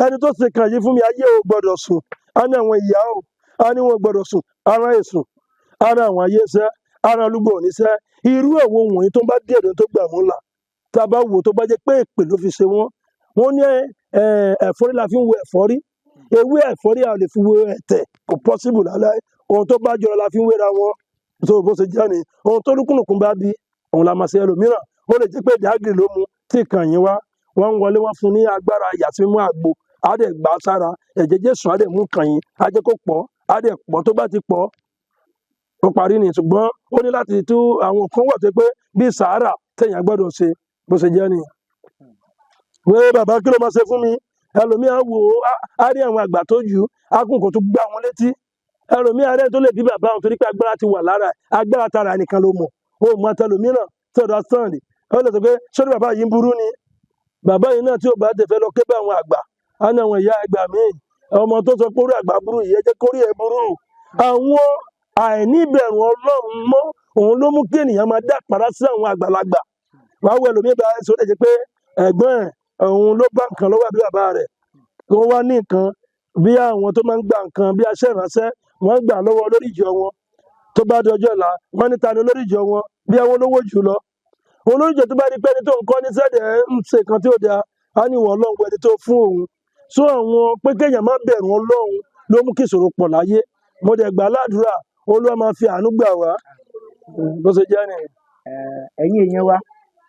ẹni tó ṣe kàn yìí fún mi, ayé ò gbọ́dọ̀ sùn." Á ní àwọn ìyá ò á ní wọn gbọ́dọ̀ sùn, ara èsùn, ara àwọn ayé sẹ́, ara olúgbò oníṣẹ́. Irú ẹ̀wọ̀n wọ̀nyí tó ń bá dé ẹ̀dọ̀ tó gbà wọ́n là, tá a bá wò, tó bá jẹ́ pé èpè ló fi ṣe wọ́n, wọ́n ní ẹ̀fọ́rí la fi ń wo ẹ̀fọ́rí, ewé ẹ̀fọ́rí a lè fi wo ẹ̀tẹ̀, kò possible lálẹ́. Ohun tó bá jọra la fi ń wéra wọn. Tó bó ṣe jẹ́ ni ohun tó lúkúlùkùn bá bí òun la máa ṣe. Ẹlòmíràn, ó lè jẹ́ pé ìdágìrì ló mu tí ìkàn yín wá, wọ́n ń wọlé, wọ́n fún ní agbára ìyàsímọ́ àgbo, á dẹ̀ gbà á sára, ẹ̀jẹ̀ Jésù á dẹ̀ mú kàn yín, á jẹ́ kó pọ̀, á dẹ̀ pọ̀. Tó bá ti pọ̀, ó parí ni. Ṣùgbọ́n ó ní láti tú àwọn kan wà tó pé bí sàárà téèyàn gbọ́dọ̀ ṣe. Bó ṣe jẹ́ ni wé bàbá, kí ló máa ṣe fún mi? Ẹlòmíà wò ó, á rí àwọn àgbà tó jù á kún kó tó gbá wọn létí. Ẹlòmíà rẹ tó lè bí bàbá òun, torí pé agbára ti wà lára ẹ̀. Agbára tara nìkan ló mọ̀, ó mọ tẹlòmíràn tí ọ̀dọ̀ stand. Ó lè sọ pé sórí bàbá yìí ń burú ni. Bàbá yìí náà tí ò bá tẹ̀ fẹ́ lọ ké bá àwọn àgbà, á ní àwọn ìyá ẹgbà míì, ọmọ tó sọ pé orí àgbà burú yìí, ẹ jẹ́ kórí ẹ burú. Àwọn àìníbẹ̀rù Ọlọ́run mọ́, òun ló mú kí ènìyàn máa dá àpárá sí àwọn àgbàlagbà. Wàá wọ ẹlòmíì bá ẹ sọ, lè jẹ́ pé ẹ̀gbọ́n ẹ̀ òun ló bá nǹkan lọ́wọ́ àbí bàbá rẹ̀ tó wá ní nǹkan, bí àwọn tó máa ń gba nǹkan bí aṣẹ́ ìránṣẹ́, wọ́n gbà lọ́wọ́ olórí ìjọ wọn. Tó bá di ọjọ́ ọ̀la, wọ́n ní ta ni olórí ìjọ wọn, bí àwọn olówó jù lọ. Olórí ìjọ tó bá rí pé ẹni tó ń kọ́ ní sẹ́dẹ̀ ń ṣe nǹkan tí ó dáa, á ní ìwọ Ọlọ́run, ẹni tó fún òun. So àwọn pé kéèyàn má bẹ̀rù Ọlọ́run ló mú kí ìṣòro pọ̀ láyé. Mo dẹ̀ gbà ládùúrà, Olúwa máa fi àánú gbà wá. Bó ṣe jẹ́ nìyẹn. Ẹ̀yin èèyàn wa,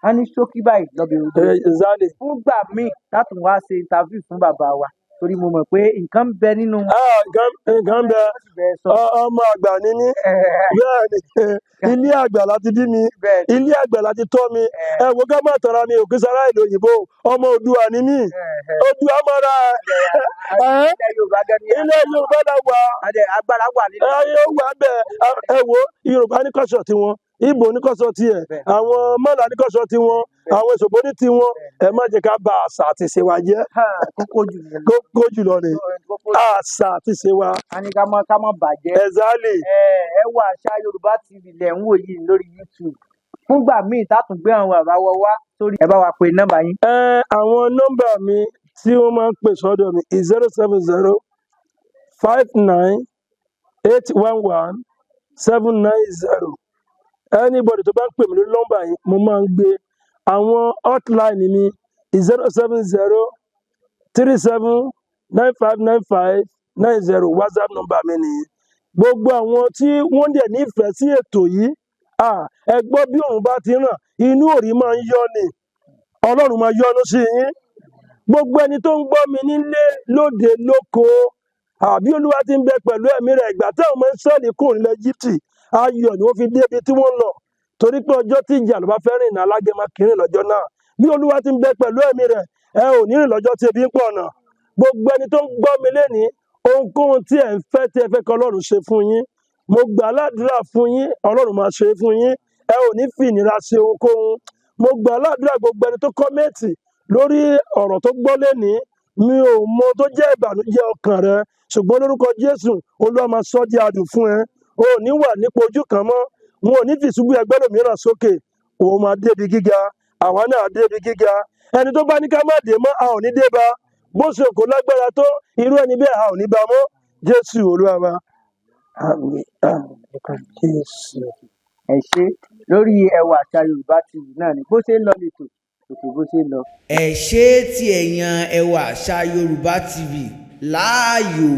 a ní ṣókí báyìí lọ́bẹ̀ ojú. Exactly. Fúngbà míì látún wá ṣe interview fún bàbá wa, torí mo mọ̀ pé nǹkan ń bẹ nínú Ah, nǹkan ń bẹ. Wọ́n sì fẹ́ sọ. Ọmọ àgbà ni mí. Bẹ́ẹ̀ ni, ilé àgbà láti bí mi, Bẹ́ẹ̀ ni. ilé àgbà láti tọ́ mi. Ẹ wo, ká má tọra mi, òkè sára ìlú òyìnbó, ọmọ Oòduà ni mí. Oòduà mọ́ra ẹ. Ilẹ̀ Yorùbá gan ni. Ilé Yorùbá la wà. Adé agbára wà nínú. Ẹ yóò wà bẹ́ẹ̀. Ẹ wo, Yorùbá ní culture tiwọn, Ìgbò ní culture tiẹ̀, àwọn Mọ́là ní culture tiwọn, àwọn Ìṣòbó ní tiwọn. Ẹ má jẹ́ ká bà àṣà àti ìṣe wa jẹ́. Ha, kókó jù nìyẹn. Kókó jùlọ ni Kókó. àṣà àti ìṣe wa. A ní ká má bàjẹ́. Exactly. Ẹ wo, Àṣà Yorùbá TV lẹ̀ ń wò yìí lórí YouTube. Fúngbà míì tátùn gbé àwọn bàbá wa wá sórí, ẹ bá wa pe nọ́mbà yín. Ẹ àwọn nọ́mbà mi tí wọ́n máa ń pè sọ́dọ̀ mi, 07059811790. Anybody tó bá ń pè mí lórí nọ́mbà yìí, mo máa ń gbé. Àwọn hotline mi, 07037959590, WhatsApp number mi nìyí. Gbogbo àwọn tí wọ́n dẹ̀ nífẹ̀ẹ́ sí ètò yìí, ẹ gbọ́, bí òun bá ti ràn, inú òrì máa ń yọ ni. Ọlọ́run máa yọ́nú sí yín. Gbogbo ẹni tó ń gbọ́ mi nílé, lóde, lóko, àbí Olúwa ti ń bẹ pẹ̀lú ẹ̀mí rẹ̀, ìgbà táwọn ọmọ Ísírẹ́lì kúrò nílẹ̀ Íjíbítì, ayọ̀ ni wọ́n fi débi tí wọ́n lọ, torí pé ọjọ́ tí ìjà ló bá fẹ́ rìn ní alágẹmọ kì í rìn lọ́jọ́ náà. Bí Olúwa ti ń bẹ pẹ̀lú ẹ̀mí rẹ̀, ẹ ò ní rìn lọ́jọ́ tí ebi ń pọ̀ ọ̀nà. Gbogbo ẹni tó ń gbọ́ mi lénìí, ohunkóhun tí ẹ̀ ń fẹ́, tí ẹ fẹ́ kí Ọlọ́run ṣe fún yín, mo gbà á ládùúrà fún yín, Ọlọ́run máa ṣe é fún yín. Ẹ ò ní fi ìnira ṣe ohunkóhun. Mo gbà á ládùúrà, gbogbo ẹni tó comment lórí ọ̀rọ̀ tó gbọ́ lénìí, mi ò mọ tó jẹ́ ìbànújẹ́ ọkàn rẹ, ṣùgbọ́n lórúkọ Jésù, Olúwa máa sọ di adùn fún ẹ. O ò ní wà nípò ojú kan mọ́. Wọn ò ní fi ìṣubú ẹgbẹ́ lòmíràn sókè. Òun máa débi gíga, àwa náà débi gíga. Ẹni tó bá ní ká má dé mọ́, a ò ní dé bá. Bó ṣe kò lágbára tó, irú ẹni bẹ́ẹ̀, a ò ní bá mọ́. Jésù Olúwa wa. Àmín, àmín, lórúkọ Jésù. Ẹ ṣé. Lórí Ẹwà Àṣà Yorùbá TV náà ni, bó ṣe ń lọ lẹ́tọ̀ ètò, bó ṣe ń lọ. Ẹ ṣé tí ẹ yan Ẹwà Àṣà Yorùbá TV láàyò.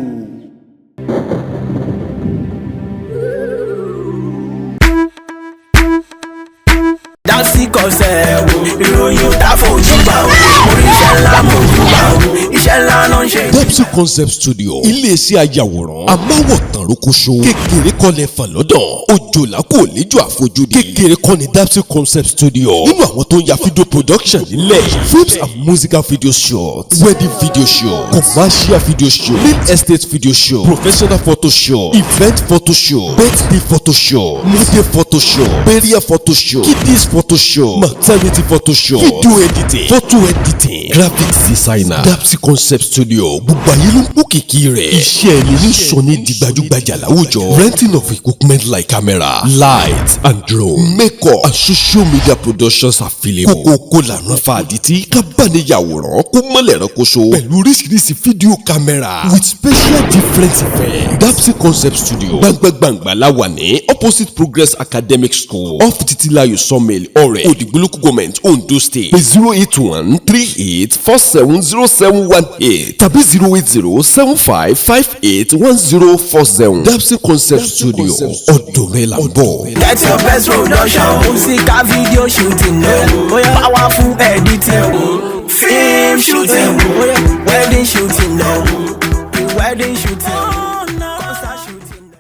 Dásí kọsẹ̀ wo ìròyìn ò tá fojú bá o, oríṣẹ́ ńlá mojú bá o, iṣẹ́ ńlá ló ń ṣe. Depsy Concept Studio, iléeṣẹ́ ayàwòrán amáwòtán rókóṣó, kékeré kọ́lẹ̀ fà lọ́dọ̀ òjòlá kò léjò àfojúdi, kékeré kọ́ ni Depsy Concept Studio nínú àwọn tó ń ya video production nílẹ̀: films and musical video shoot, wedding video shoot, commercial video shoot, real estate video shoot, professional photo shoot, event photo shoot, birthday photo shoot, model photo shoot, burial photo shoot, kiddies photo shoot, maternity photo shoot, video editing, photo editing, graphics designer. Dapsy Concept Studio, gbogbo ayé ló ń kó kìkì rẹ̀. Iṣẹ́ ẹni ní sọ ní di gbajúgbajà láwùjọ. Renting of equipment like camera, light and drone, makeup and social media productions available. Kókókó làrán fa àdìtí kábàániyàwòrán kó mọ́lẹ̀ ránkoṣo pẹ̀lú oríṣiríṣi fídíò camera with special different effects. Dapsy Concept Studio, gbangba-gbangba la wà ní opposite Progress Academic School, off Titilayo Sawmill, Ọ̀rẹ́, Òdìgbò Local Government, Ondo State. Pé 08138470718 tàbí 08075581047. Dapsy Concept Studio, ọ̀dọ̀ rẹ̀ là ń bọ̀. Get your best production, musical video shooting, powerful editing, film shooting, wedding shooting, wedding shooting.